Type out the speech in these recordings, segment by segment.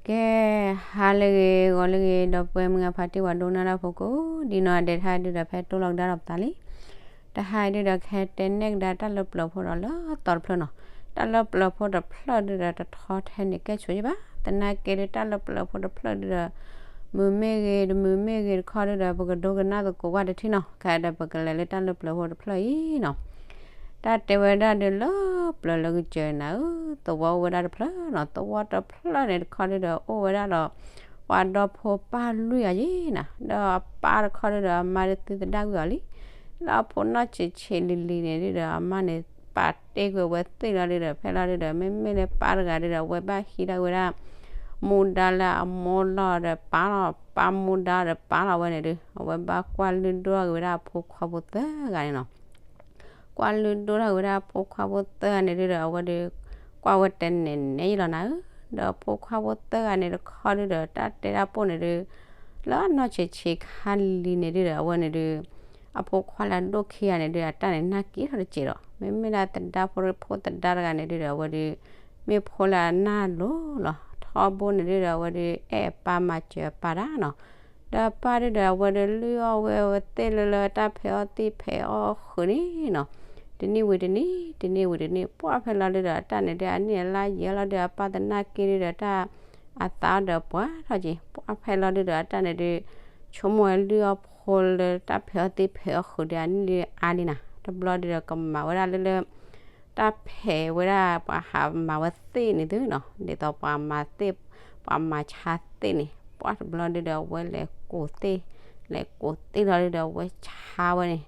ကဲ, ဟါလၢအဂ့ၤ ဂီၤလၢအဂ့ၤ ဒီပုၢ်ဝဲၢ်မုၢ်ဂၤဖါတံၢ် ပှၤဒိကနၣ်တၢ်ဖိကိးဒံနီၢ် ဒဲးတဟါဒုဒီး ဖဲတိၢ်လီၤကဒါဒီးပသးလံ. တဟါဒုဒီး ကဟဲတဲနဲၣ်ကဒါတၢ်လၢပျၢၤဖိဒီးလၢသီတဖျၢၣ်နီၤ. တၢ်လၢပျၢၤဖိတဖျၢၣ်ဒုဒီး တထီထဲန့ၣ်ကဲဆိယဘၣ်. သနာ်က့ဒု တၢ်လၢပျၢၤဖိတဖျၢၣ်ဒုဒီး မုာ်မ့ၢ်ဂ့ၤ တမုာ်မ့ၢ်ဂ့ၤတခီဒုဒီး ပကဒိကနၣ်သကိးကွၢ်တထံၣ်နီၤ. ခဲဒီးပကလဲၤလၢတၢ်လၢပျၢၤဖိတဖျၢၣ်အံၤနီၤ. တၢ်တဲဝဲဒၣ်ဒု လၢပျၢၤလၢကစၢၤနၤဧၢ, သဝီအိၣ်ဝဲဒၣ်တဖျၢၣ်နီၤ. သဝီတဖျၢၣ်န့ၣ်တခီဒုဒီး အိၣ်ဝဲဒၣ်ဒီး ပှၤဒီဖိပၢ်လွံၢ်ဂၤယ့ၤနၤ. ဒီးအပၢ်တခီဒုဒီး အမါဒုသုသဒၣ်ကွံာ်အီၤလံ. လၢအဖိနီၢ်ဆံးဆံးလံၤလံၤန့ၣ်ဒုဒီး အမါန့ၣ် ပာ်တ့ၢ်ကွံာ်အဝဲသ့ၣ်လီၤဒုဒီး ဖဲလီၤဒုဒီး မ့မ့ၢ်လၢပၢ်တဂၤဒုဒီး အဝဲဘၣ်ဟံးထီၣ်က့ၤဝဲဒၣ် မူဒါလၢအမိၢ်လီၢ်ဒီးပၢ်လီၤ, ပၢ်မူဒါဒီးပၢ်လီၤဝဲန့ၣ်ဒု အဝဲဘၣ်ကွၢ်လုၢ်ဒိၣ်ထီၣ်က့ၤဝဲဒၣ်အဖိခွါဖိသၢဂၤန့ၣ်နီၤ. ကွၢ်လုၢ်ဒိၣ်ထီၣ်က့ၤဝဲဒၣ်အဖိခွါဖိသၢဂၤန့ၣ်ဒုဒီး အဝဲဒု ကွၢ်ဝဲတနဲၣ်နဲၣ်ယ့လီၤနၤဧၢ. ဒီးအဖိခွါဖိသၢဂၤန့ၣ်တခီဒုဒီး တၢ်တဲတၢ်ပိၢ်န့ၣ်ဒု လၢနီၢ်ဆံးဆံးခါလံၤန့ၣ်ဒုဒီး အဝဲန့ၣ်ဒု အဖိခွါလၢအဒိၣ်ခံဂၤန့ၣ်ဒု အတၢ်န့ၣ်နာ်က့ၤထီၣ်တစဲးဒီး မ့မ့ၢ်လၢသဒါဖိ ဖိသဒါတဂၤန့ၣ်ဒုဒီး အဝဲဒု မ့ၢ်ဖိလၢအနၢ်လိၤလီၤ. ထီဘိန့ၣ်ဒုဒီး အဝဲဒု အဲၣ်အပၢ်မၤစၢၤအပၢ်တၢ်နီၤ. ဒီးအပၢ်ဒုဒီး အဝဲဒုလုၢ်အီၣ်ဝဲအဝဲသ့ၣ်လၢလၢတၢ်ဖံးအီၣ်သ့ၣ်ဖံးအီၣ်ဃုာ်န့ၣ်နီၤ. တနံၣ်ဝံၤတနံၣ် တနံၣ်ဝံၤတနံၣ် ပှၢ်ဖဲလီၤဒုဒီး အတၢ်န့ၣ်ဒု အနံၣ်အလါယံာ်လီၤဒု အပၢ်သနာ်က့ဒုဒီး တၢ်အသးအီၤဒီးပှၢ်ထီၣ်က့ၤ ပှၢ်ဖဲလီၤဒုဒီး အတၢ်န့ၣ်ဒု ဆိကမိၣ်ဝဲလုၢ်အီၣ်ဖိလၢတၢ်ဖံးအီၣ်သ့ၣ်ဖံးအီၣ်ဃုာ်ဒု အနံၣ်ဒုအါလံနၤ. တဘျီဒုဒီး ကမၤဝဲဒၣ်လၢလၢ တၢ်ဖံးဝဲဒၣ် ပှၤဟးမၤဝဲသ့ၣ်န့ၣ်သုနီၤ. ဒ်သိးပှၤမၤသ့ၣ် ပှၤမၤဆါသ့ၣ်န့ၣ် ပှၢ်တဘျီဒုဒီး အဝဲလဲၤကိးသ့ၣ် လဲၤကိးသ့ၣ်လီၤဒုဒီး အဝဲဆါဝဲန့ၣ်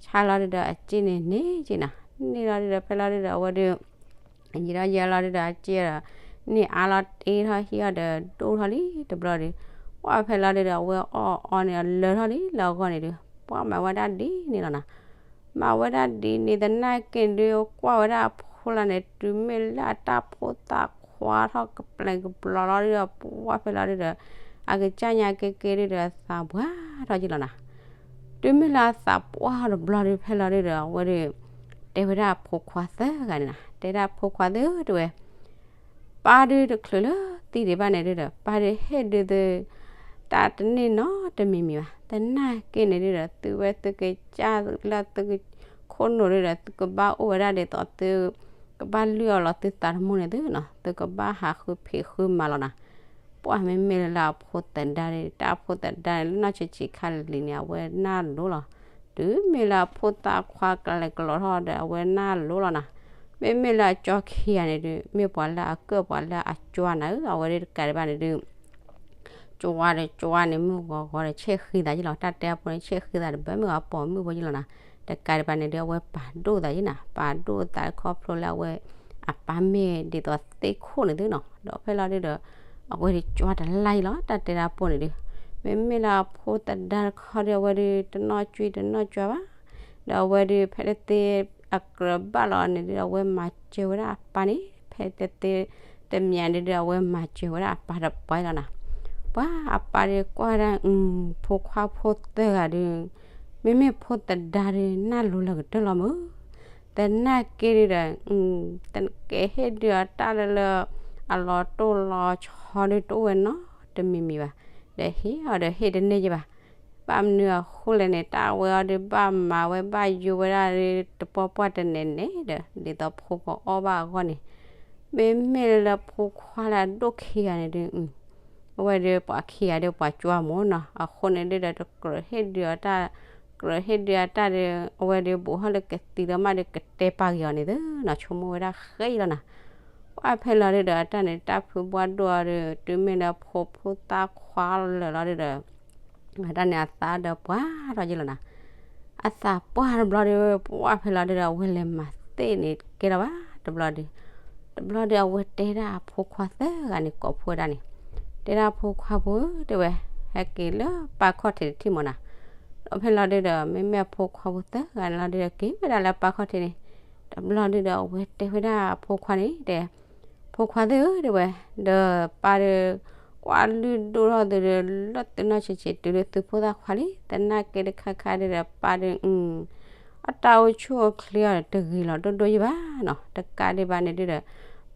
ဆါလီၤဒုဒီး အစ့န့ၣ်န့ၢ်က့ၤနၤ. န့ၢ်လီၤဒုဒီး ဖဲလီၤဒုဒီး အဝဲဒု ယံာ်ထီၣ်ယံာ်လီၤဒုဒီး အစ့ဒီး န့ၢ်အါလီၤတ့ထီၣ်ဟံၣ်အီၤဒီး ဒိၣ်ထီၣ်လံတဘျီဒု ပှၢ်ဖဲလီၤဒုဒီး အဝဲအီၣ်အီန့ၣ် အလၢထီၣ်လံလၢအဂီၢ်န့ၣ်ဒု ပှၢ်မၤဝဲဒၣ်ဒ်န့ၣ်လီၤနၤ. မၤဝဲဒၣ်ဒ်န့ၣ်သနာ်က့ဒု ကွၢ်ဝဲဒၣ်အဖိလၢန့ၣ် တုၤမ့ၢ်လၢအတၢ်ဖိသၣ်ခွါထီၣ်ကပျဲၢ်ကပျီၤလီၤဒုဒီး ပှၢ်ဖဲလီၤဒုဒီး အကစၢ်ညါက့က့ဒုဒီး သးပှၢ်ထီၣ်က့ၤလီၤနၤ. တုၤမ့ၢ်လၢအသးပှၢ်တဘျီဒု ဖဲလီၤဒုဒီး အဝဲဒု တဲဝဲဒၣ်အဖိခွါသၢဂၤန့ၣ်နၤ, တဲဒၣ်ဖိခွါသၢ တဲဝဲ ပၢ်ဒုတချုးလၢသံဒံးဘၣ်န့ၣ်ဒုဒီး ပၢ်ဒုဟ့ၣ်ဒုသု တၢ်တန့ၢ်နီတမံၤမံၤဘၣ်. သနာ်က့န့ၣ်ဒုဒီး သုဝဲသုကစၢ်လၢသုခိၣ်နူာ်ဒုဒီး သုကဘၣ်အိၣ်ဝဲဒၣ်ဒ်သိးသု ကဘၣ်လုၢ်အီၣ်လီၤသုသးသမူန့ၣ်သုနီၤ, သုကဘၣ်ဟးဃုဖံးဃုမၤလီၤနၤ. ပှၢ်မ့မ့ၢ်လၢအဖိသဒါန့ၣ် တၢ်ဖိသဒါန့ၣ် လၢနီၢ်ဆံးဆံးခါလံၤန့ၣ် အဝဲနၢ်လိၤလီၤ. တုၤမ့ၢ်လၢအဖိသၣ်ခွါကလဲၤကလီၤထီၣ်ဒီး အဝဲနၢ်လိၤလီၤနၤ. မ့မ့ၢ်လၢအကၠီခံဂၤန့ၣ်ဒု မ့ၢ်ပှၤလၢအကၢၣ်ပှၤလၢအကၠီနၤဧၢ, အဝဲဒၣ်တကးဒံးဘၣ်န့ၣ်ဒု ကၠီဒီးကၠီန့ၣ် မုၢ်ဂီၤဂီၤဒီး ဆဲးဃံသးယ့လီၤ. တၢ်တဲအဖိန့ၣ် ဆဲးဃံသးတဘၢ မုၢ်ဂီၤပိာ်မုၣ်ဖိယ့လီၤနၤ. တကးဒံးဘၣ်န့ၣ်ဒု အဝဲပာ်ဒိၣ်သးယ့နၤ, ပာ်ဒိၣ်သးတခီဖျိလၢအဝဲ အပၢ်မ့ၢ်ဒ်သိးသ့ၣ်ခိၣ်န့ၣ်သုနီၤ, ဒီးဖဲလီၤဒုဒီး အဝဲဒုကၠီတလါယ့လီၤ. တၢ်တဲဒၣ်အဖိန့ၣ်ဒု မ့မ့ၢ်လၢအဖိသဒါတခီဒု အဝဲဒုတနီၢ်ကွံတနီၢ်ကွၢ်ဘၣ်. ဒီးအဝဲဒု ဖဲတသ့အကြၢးဘၣ်လီၤန့ၣ်ဒု အဝဲမၤစၢၤဝဲဒၣ်အပၢ်န့ၣ်, ဖဲတသ့တမံၤဒုဒီး အဝဲမၤစၢၤဝဲဒၣ်အပၢ်တပှၢ်လီၤနၤ. ပှၢ်အပၢ်ဒုကွၢ်ဒၣ် အု ဖိခွါဖိသၢဂၤဒု မ့မ့ၢ်ဖိသဒါဒု နၢ်လိၤလၢကတၢၢ်လီၤမုၢ်. သနာ်က့ဒုဒီး ကဟ့ၣ်ဒုအတၢ်လၢလၢ အလီၤတိၢ်လီၤဆီဒုတအိၣ်ဝဲနီတမံၤမံၤဘၣ်. ဒီးဟ့ၣ်အီၤဒီးဟ့ၣ်တန့ၢ်ယ့ဘၣ်. ဘၣ်မနုၤအဃိလဲၣ်န့ၣ် တၢ်ဝဲအီၤဒုဘၣ်မၤဝဲဘၣ်ယိၣ်ဝဲဒၣ်ဒု တပှၢ်ပှၢ်တနဲၣ်နဲၣ်ဒီး ဒ်သိးဖိကအီၣ်ဘၣ်အဂီၢ်န့ၣ် မ့မ့ၢ်လၢဖိခွါလၢအဒိၣ်ခံဂၤန့ၣ်ဒု အဝဲဒုပှၤခံဂၤဒုပှၤကွၢ်မုၢ်နီၤ, အဃိန့ၣ်ဒုဒီးတကြၢးဟ့ၣ်ဒုအတၢ်, ကြၢးဟ့ၣ်ဒုအတၢ်ဒီး အဝဲဒုဘူးထီၣ်လၢကသံလၢမးဒု ကတဲပာ်က့ၤအီၤန့ၣ်သုနီၤ, ဆိကမိၣ်ဝဲဒၣ်ဃဲအံၤလီၤနၤ. ပှၢ်ဖဲလီၤဒုဒီး အတၢ်န့ၣ် တၢ်ဖုဘှၢ်ဒိၣ်အီၤဒု တုၤမ့ၢ်လၢဖိဖိသၣ်ခွါလၢာ်လီၤဒုဒီး အတၢ်န့ၣ်အသးဒီးပှၢ်ထီၣ်ယ့လီၤနၤ. အသးပှၢ်တဘျီဒု ပှၢ်ဖဲလီၤဒုဒီး အဝဲလဲၤမၤသ့ၣ်န့ၣ်ကဲထီၣ်ဘၣ်တဘျီဒု တဘျီဒု အဝဲတဲဒၣ်အဖိခွါသၢဂၤန့ၣ် ကိးဖိဝဲဒၣ်န့ၣ်, တဲဒၣ်ဖိခွါဖိဧၢ တဲဝဲ, ဟဲက့ၤလၢပၢ်ခီၣ်ထံးတထံၣ်မၢ်နၤ. ဒီးဖဲလီၤဒုဒီး မ့မ့ၢ်အဖိခွါဖိသၢဂၤန့ၣ်လီၤဒုဒီး က့ၤဝဲဒၣ်လၢပၢ်ခီၣ်ထံးန့ၣ်, တဘျီဒုဒီး အဝဲတဲဝဲဒၣ်အဖိခွါန့ၣ် တဲ ဖိခွါသ့ၣ်ဧၢ တဲဝဲ, ဒီးပၢ်ဒီး ကွၢ်လုၢ်ဒိၣ်ထီၣ်သုဒီး လၢသုနီၢ်ဆံးဆံးတုၤလၢသုဖိသၣ်ခွါလံ, သနာ်က့တခါခါဒုဒီး ပၢ်ဒီး အတၢ်အိၣ်ဆူၣ်အိၣ်ချ့အီၤဒီး တဂ့ၤလီၤဒိၣ်ဒိၣ်ယ့ၢ်ဘၣ်နီၤ, တကးဒံးဘၣ်န့ၣ်ဒုဒီး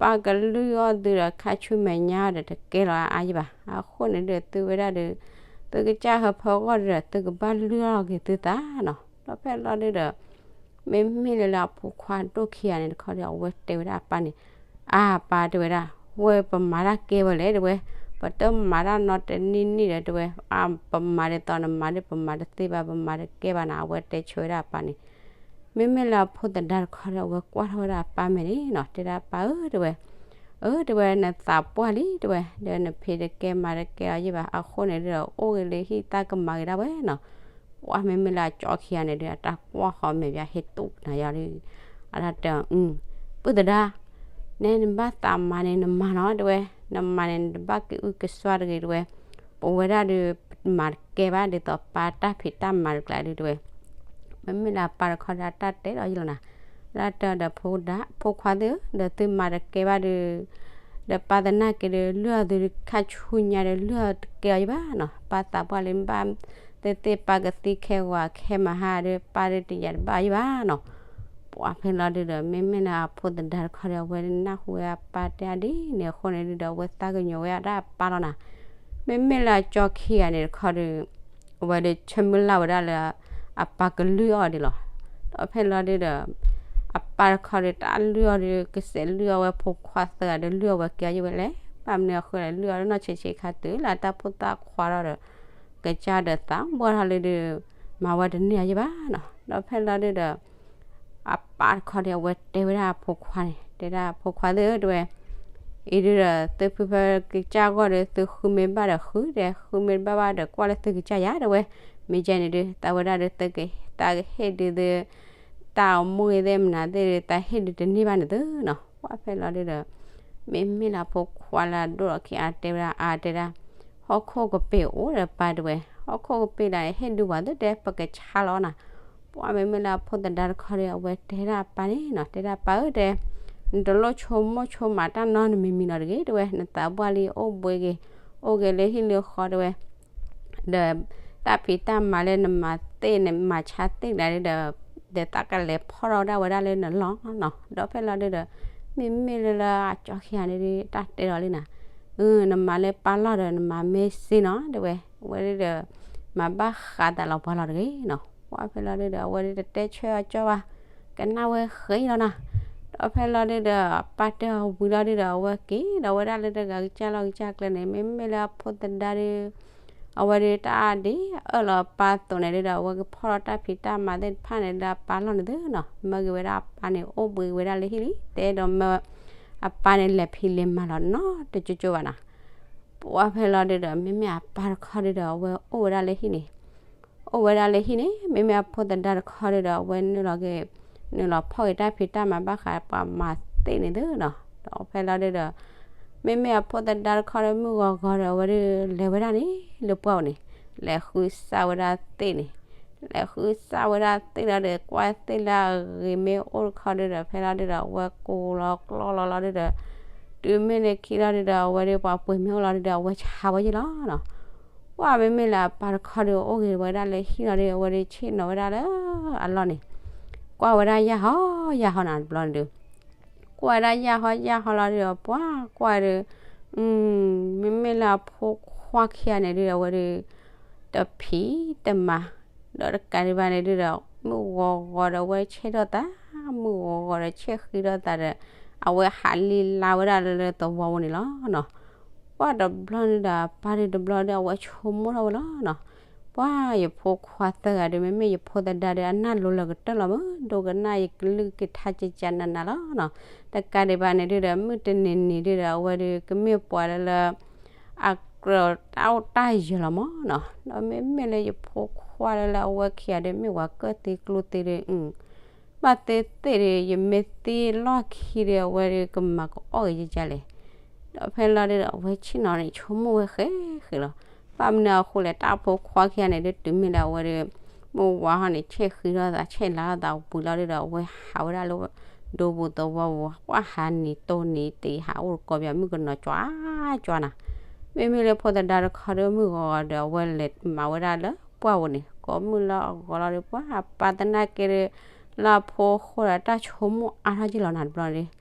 ပၢ်ကလုၢ်အီၣ်သုဒီး ခါဆူမဲာ်ညါဒီးတကဲလီၤအါအါယံၤဘၣ်. အဃိန့ၣ်ဒီးသုဝဲဒၣ်ဒီး သုကစၢ်ဟၢဖၢဂီၢ်ဒီး သုကဘၣ်လုၢ်အီၣ်က့ၤသုသးနီၤ. ဒီးဖဲလီၤဒုဒီး မ့မ့ၢ်လၢလၢအဖိခွါဒိၣ်ခံဂၤန့ၣ်တခီဒီး အဝဲတဲဝဲဒၣ်အပၢ်န့ၣ်, အါပၢ်တဲဝဲဒၣ်, ဝဲပမၤတၢ်ကဲဝဲလဲၣ်တဲဝဲ, ပတမၤတၢ်နီတနံၣ်နံၣ်ဒီးတဲဝဲ, အါပမၤဒ်သိးနမၤဒ်ပမၤတသ့ဘၣ် ပမၤတကဲဘၣ်နီၤ အဝဲတဲဆၢဝဲဒၣ်အပၢ်န့ၣ် မ့မ့ၢ်လၢအဖိသဒါတခီဒီး အဝဲကွၢ်ထီၣ်ဝဲဒၣ်အပၢ်မဲာ်န့ၣ်နီၤ, တဲဒၣ်ပၢ်ဧၢတဲဝဲ, အၢတဲဝဲ နသးပှၢ်လံတဲဝဲ, ဒီးနဖံးတကဲမၤတကဲအီၤယံၤဘၣ်, အဃိန့ၣ်ဒီး အိၣ်ဂ့ၤလၢဟံၣ်သၣ်ကမၤဂ့ၤဒၣ်ဝဲနီၤ. ပှၢ်မ့မ့ၢ်လၢအကၠီခံဂၤန့ၣ်ဒီး အတၢ်ကွၢ်ဃီမဲာ်ဘၣ်ဟ့ၣ်တူၢ်နၤယၤဒီး အတၢ်တဲအီၤ, ပုၢ်သဒါ နဲနဘၣ်သးမၤန့ၣ်နမၤနီၤတဲဝဲ, နမၤန့ၣ်နတဘၣ်ကအုကစွါတဂ့ၤတဲဝဲ, ပဝဲဒၣ်ဒီး မၤတကဲဘၣ်ဒ်သိးပၢ်တၢ်ဖံးတၢ်မၤတကျါဒုတဲဝဲ. မ့မ့ၢ်လၢအပၢ်တခီဒီး အတၢ်တဲဒီးယလီၤနၤ, လၢတၢ်ဒီးဖိခွါသ့ၣ်ဧၢ, ဒီးသုမၤတကဲဘၣ်ဒီး ဒီးပၢ်သနာ်က့ဒီး လုၢ်အီၣ်သုခါဆူညါဒီး လုၢ်အီၣ်တကဲအီၤယံၤဘၣ်နီၤ, ပၢ်သးပှၢ်လံဘၣ်သ့ၣ်သ့ၣ် ပၢ်ကသံခဲဂီၤခဲမဟါဒီး ပၢ်ဒီးတယာ်တဘၣ်ယံၤဘၣ်နီၤ. ပှၢ်ဖဲလီၤဒုဒီး မ့မ့ၢ်လၢအဖိသဒါတခီဒီး အဝဲနၢ်ဟူဝဲအပၢ်တဲအါဒ်န့ၣ်အဃိန့ၣ်ဒုဒီး အဝဲသးကညီၤဝဲဒၣ်အပၢ်လီၤနၤ. မ့မ့ၢ်လၢအကၠီခံဂၤန့ၣ်တခီဒီး အဝဲဒီးဆၢမုၢ်လၢ်ဝဲဒၣ်လၢ အပၢ်ကလုၢ်အီၣ်ဒ်လီၤ. ဒီးဖဲလီၤဒုဒီး အပၢ်တခီဒီး တၢ်လုၢ်အီၣ်ဒီး ကစဲးလုၢ်အီၣ်ဝဲဖိခွါသၢဂၤဒီး လုၢ်အီၣ်ဝဲကဲအီၤယံၤဝဲလဲၣ်, ဘၣ်မနုၤအဃိလဲၣ် လုၢ်အီၣ်လၢနီၢ်ဆံးဆံးခါတုၤလၢတၢ်ဖိသၣ်ခွါထီၣ်ဒီး ကစၢ်ဒီးသးဘှီၣ်ထီၣ်လၢဒုး မၤဝဲတန့ၢ်အီၤယံၤဘၣ်နီၤ. ဒီးဖဲလီၤဒုဒီး အပၢ်တခီဒီး အဝဲတဲဝဲဒၣ်အဖိခွါန့ၣ် တဲဒၣ်အဖိခွါသ့ၣ်ဧၢတဲဝဲ, အံၤဒုဒီး သုဖုဖၢကစၢ်ဂီၢ်ဒီး သုဃုမ့ၢ်ဘၣ်ဒီးဃုတဲ, ဃုမ့ၢ်တဘၣ်ဘၣ်ဒီး ကွၢ်လၢသုကစၢ်ယၤတဲဝဲ, မ့ၢ်ကဲန့ၣ်ဒု သးဝဲဒၣ်ဒီး သုက သးကဟ့ၣ်ဒုးသု တၢ်အမိၢ်ဂ့ၤသ့ၣ်မနုၤသ့ၣ်ဒီး သးဟ့ၣ်ဒုးတန့ၢ်ဘၣ်န့ၣ်သုနီၤ. ပှၢ်ဖဲလီၤဒုဒီး မ့မ့ၢ်လၢအဖိခွါလၢအဒိၣ်လီၤခံအါတဲဝဲဒၣ် အါတဲဒၣ်, ဟီၣ်ခိၣ်ကပ့ၤအိၣ်ဒီးပၢ်တဲဝဲ, ဟီၣ်ခိၣ်ကပ့ၤဒၣ်န့ၣ် ဟ့ၣ်ဒုးပှၤသ့ၣ်တဲ ပကဆါလီၤနၤ. ပှၢ်မ့မ့ၢ်လၢအဖိသဒါတခီဒီး အဝဲတဲဒၣ်အပၢ်န့ၣ်နီၤ, တဲဒၣ်ပၢ်ဧၢတဲ, နတလိၣ်ဆိကမိၣ်ဆိကမးတၢ်နီတမံၤမံၤနီၤတဂ့ၤတဲဝဲ, နသးပှၢ်လံအိၣ်ဘှံးက့ၤ အိၣ်က့ၤလၢဟံၣ်လၢဃီတဲဝဲ, ဒီးတၢ်ဖံးတၢ်မၤလၢနမၤသ့ၣ်န့ၣ် မၤဆါသ့ၣ်ဒၣ်ဒီး ဒီးသးကလဲၤဖီၣ်ထီၣ်ဝဲဒၣ်ဝဲဒၣ်လၢနလီၢ်နီၤ. ဒီးဖဲလီၤဒုဒီး မ့မ့ၢ်လၢလၢအကၠီခံဂၤန့ၣ်ဒု တၢ်တဲဒီးလံနၤ, နမၤလၢပၢ်လီၢ်ဒီး နမၤမ့ၢ်စ့နီၤတဲဝဲ, အဝဲဒုဒီး မၤဘၣ်ဃးသးလီၤပှၤလီၤတဂ့ၤနီၤ. ပှၢ်ဖဲလီၤဒုဒီး အဝဲဒုတတဲဆၢအကၠီဘၣ်, ကနၣ်ဝဲဃ့လီၤနၤ. ဒီးဖဲလီၤဒုဒီး ပၢ်တဲအီၤဝံၤလီၤဒုဒီး အဝဲက့ၤဒီးဝဲဒၣ်လၢတဂၤကစၢ်လီၢ်ကစၢ်ကျဲန့ၣ် မ့မ့ၢ်လၢအဖိသဒါဒု အဝဲဒုတၢ်ဒ်အၢၣ်လီၤပၢ်အသိးန့ၣ်ဒုဒီး အဝဲကဖီၣ်လီၤတၢ်ဖံးတၢ်မၤသ့ၣ်တဖၣ်န့ၣ်လၢအပၢ်လီၢ်န့ၣ်သုနီၤ, မၢက့ၤဝဲဒၣ်အပၢ်န့ၣ် အိၣ်ဘှံးဝဲဒၣ်လၢဟံၣ်လံ, တဲဒီးမၢအပၢ်န့ၣ် လဲၤဖံးလဲၤမၤလီၤနီတကၠိကၠိဘၣ်နီၤ. ပှၢ်ဖဲလီၤဒုဒီး မ့မ့ၢ်အပၢ်တခီဒုဒီး အဝဲအိၣ်ဝဲဒၣ်လၢဟံၣ်န့ၣ် အိၣ်ဝဲဒၣ်လၢဟံၣ်န့ၣ် မ့မ့ၢ်အဖိသဒါတခီဒုဒီး အဝဲနုာ်လီၤက့ၤ နုာ်လီၤဖီၣ်က့ၤတၢ်ဖံးတၢ်မၤဘၣ်ဃးပှၤမၤသ့ၣ်န့ၣ်သုနီၤ. ဒီးဖဲလီၤဒုဒီး မ့မ့ၢ်အဖိသဒါတခီဒီး မုၢ်ဂီၤဂီၤဒီး အဝဲဒုလဲၤဝဲဒၣ်န့ၣ် လၢပှၢ်အိၣ်န့ၣ် လဲၤဃုစၢ်ဝဲဒၣ်သ့ၣ်န့ၣ် လဲၤဃုစၢ်ဝဲဒၣ်သ့ၣ်လီၤဒီး ကွၢ်သ့ၣ်လၢအဂ့ၤမ့ၢ်အိၣ်တခီဒုဒီး ဖဲလီၤဒုဒီး အဝဲကိးလီၤကျီလီၤလီၤဒုဒီး တုၤမ့ၢ်လၢခံလီၤဒုဒီး အဝဲဒုပှၤပှ့ၤမ့ၢ်အိၣ်လီၤဒုဒီး အဝဲဆါဝဲယံၤလီၤနီၤ. ပှၢ်မ့မ့ၢ်လၢအပၢ်တခီဒီး အိၣ်ဂ့ၤဝဲဒၣ်လၢဟံၣ်လီၤဒီး အဝဲဒုဆ့ၣ်နီၤဝဲဒၣ်လၢအလီၢ်န့ၣ် ကွၢ်ဝဲဒၣ်ယၢ်ဟီယၢ်ဟီနီၤတဘျီန့ၣ်ဒု ကွၢ်ဝဲဒၣ်ယၢ်ဟီယၢ်ဟီလီၤဒုဒီး ပှၢ်ကွၢ်ဒု မ့မ့ၢ်လၢအဖိခွါခံဂၤန့ၣ်ဒုဒီး အဝဲဒု တဖံးတမၤ ဒီးတကးဒံးဘၣ်န့ၣ်ဒုဒီး မုၢ်ဂီၤဂီၤဒီး အဝဲဆ့ၣ်ထီၣ်သး မုၢ်ဂီၤဂီၤဒီး ဆ့ၣ်ဃံထီၣ်သးဒီး အဝဲဟးလံလါဝဲဒၣ်လၢလၢသဝီပူၤန့ၣ်လီၤနီၤ. ပှၢ်တဘျီန့ၣ်ဒီး အပၢ်ဒုတဘျီဒီး အဝဲဆိကမိၣ်ထီၣ်ဝဲလီၤနီၤ. ပှၢ်ယဖိခွါသၢဂၤဒု မ့မ့ၢ်ယဖိသဒါဒု အနၢ်လိၤလၢကတၢၢ်လီၤမး ဒိကနၣ်ယကလုၢ်ကထါကကနးနးလီၤနီၤ. တကးဒံးဘၣ်န့ၣ်ဒုဒီး မုၢ်တနံၤနံၤဒုဒီး အဝဲဒု ကမ့ၢ်ပှၤလၢလၢ အကြၢးတၢ်အိၣ်တၢ်ယၢၤလီၤမးနီၤ. ဒီးမ့မ့ၢ်လၢယဖိခွါလၢလၢအဝဲခံဂၤဒု မ့ၢ်ပှၤကၢၢ်သံကျိသံဒု ဘၣ်သ့ၣ်သ့ၣ်ဒု ယမ့ၢ်သံလီၢ်ခံဒု အဝဲဒုကမၤကအီၣ်ဂ့ၤကကလဲၣ်. ဒီးဖဲလီၤဒုဒီး အဝဲဆ့ၣ်နီၤန့ၣ် ဆိကမိၣ်ဝဲဃဲဃဲလီၤ. ဘၣ်မနုၤအဃိလဲၣ် တၢ်ဖိခွါခံဂၤန့ၣ်ဒု တုၤမ့ၢ်လၢအဝဲဒု မုၢ်ဝါဟီန့ၣ် ဆ့ၣ်ဃံထီၣ်သး ဆ့ၣ်လါထီၣ်သးဝံၤလီၤဒုဒီး အဝဲဟးဝဲဒၣ်လၢ ဒိပူၤသဝီပူၤ ပှၢ်ဟးနံၤတိၢ်နံၤတ့ၢ် ဟးအိၣ်တကိးပၠး မုၣ်ကနီၤကွၢ်ကွၢ်နၤ. မ့မ့ၢ်လၢဖိသဒါတခီဒု မုၢ်ဂီၤဂီၤဒီး အဝဲလဲၤမၤဝဲဒၣ်လၢပှၢ်ပူၤန့ၣ် ကိးမုၢ်လၢအဂီၤလီၤဒု ပှၢ်ပၢ်သနာ်က့ဒု လၢအဖိအဃိဒီး တၢ်ဆိကမိၣ်အါထီၣ်က့ၤလီၤနၤတဘျီန့ၣ်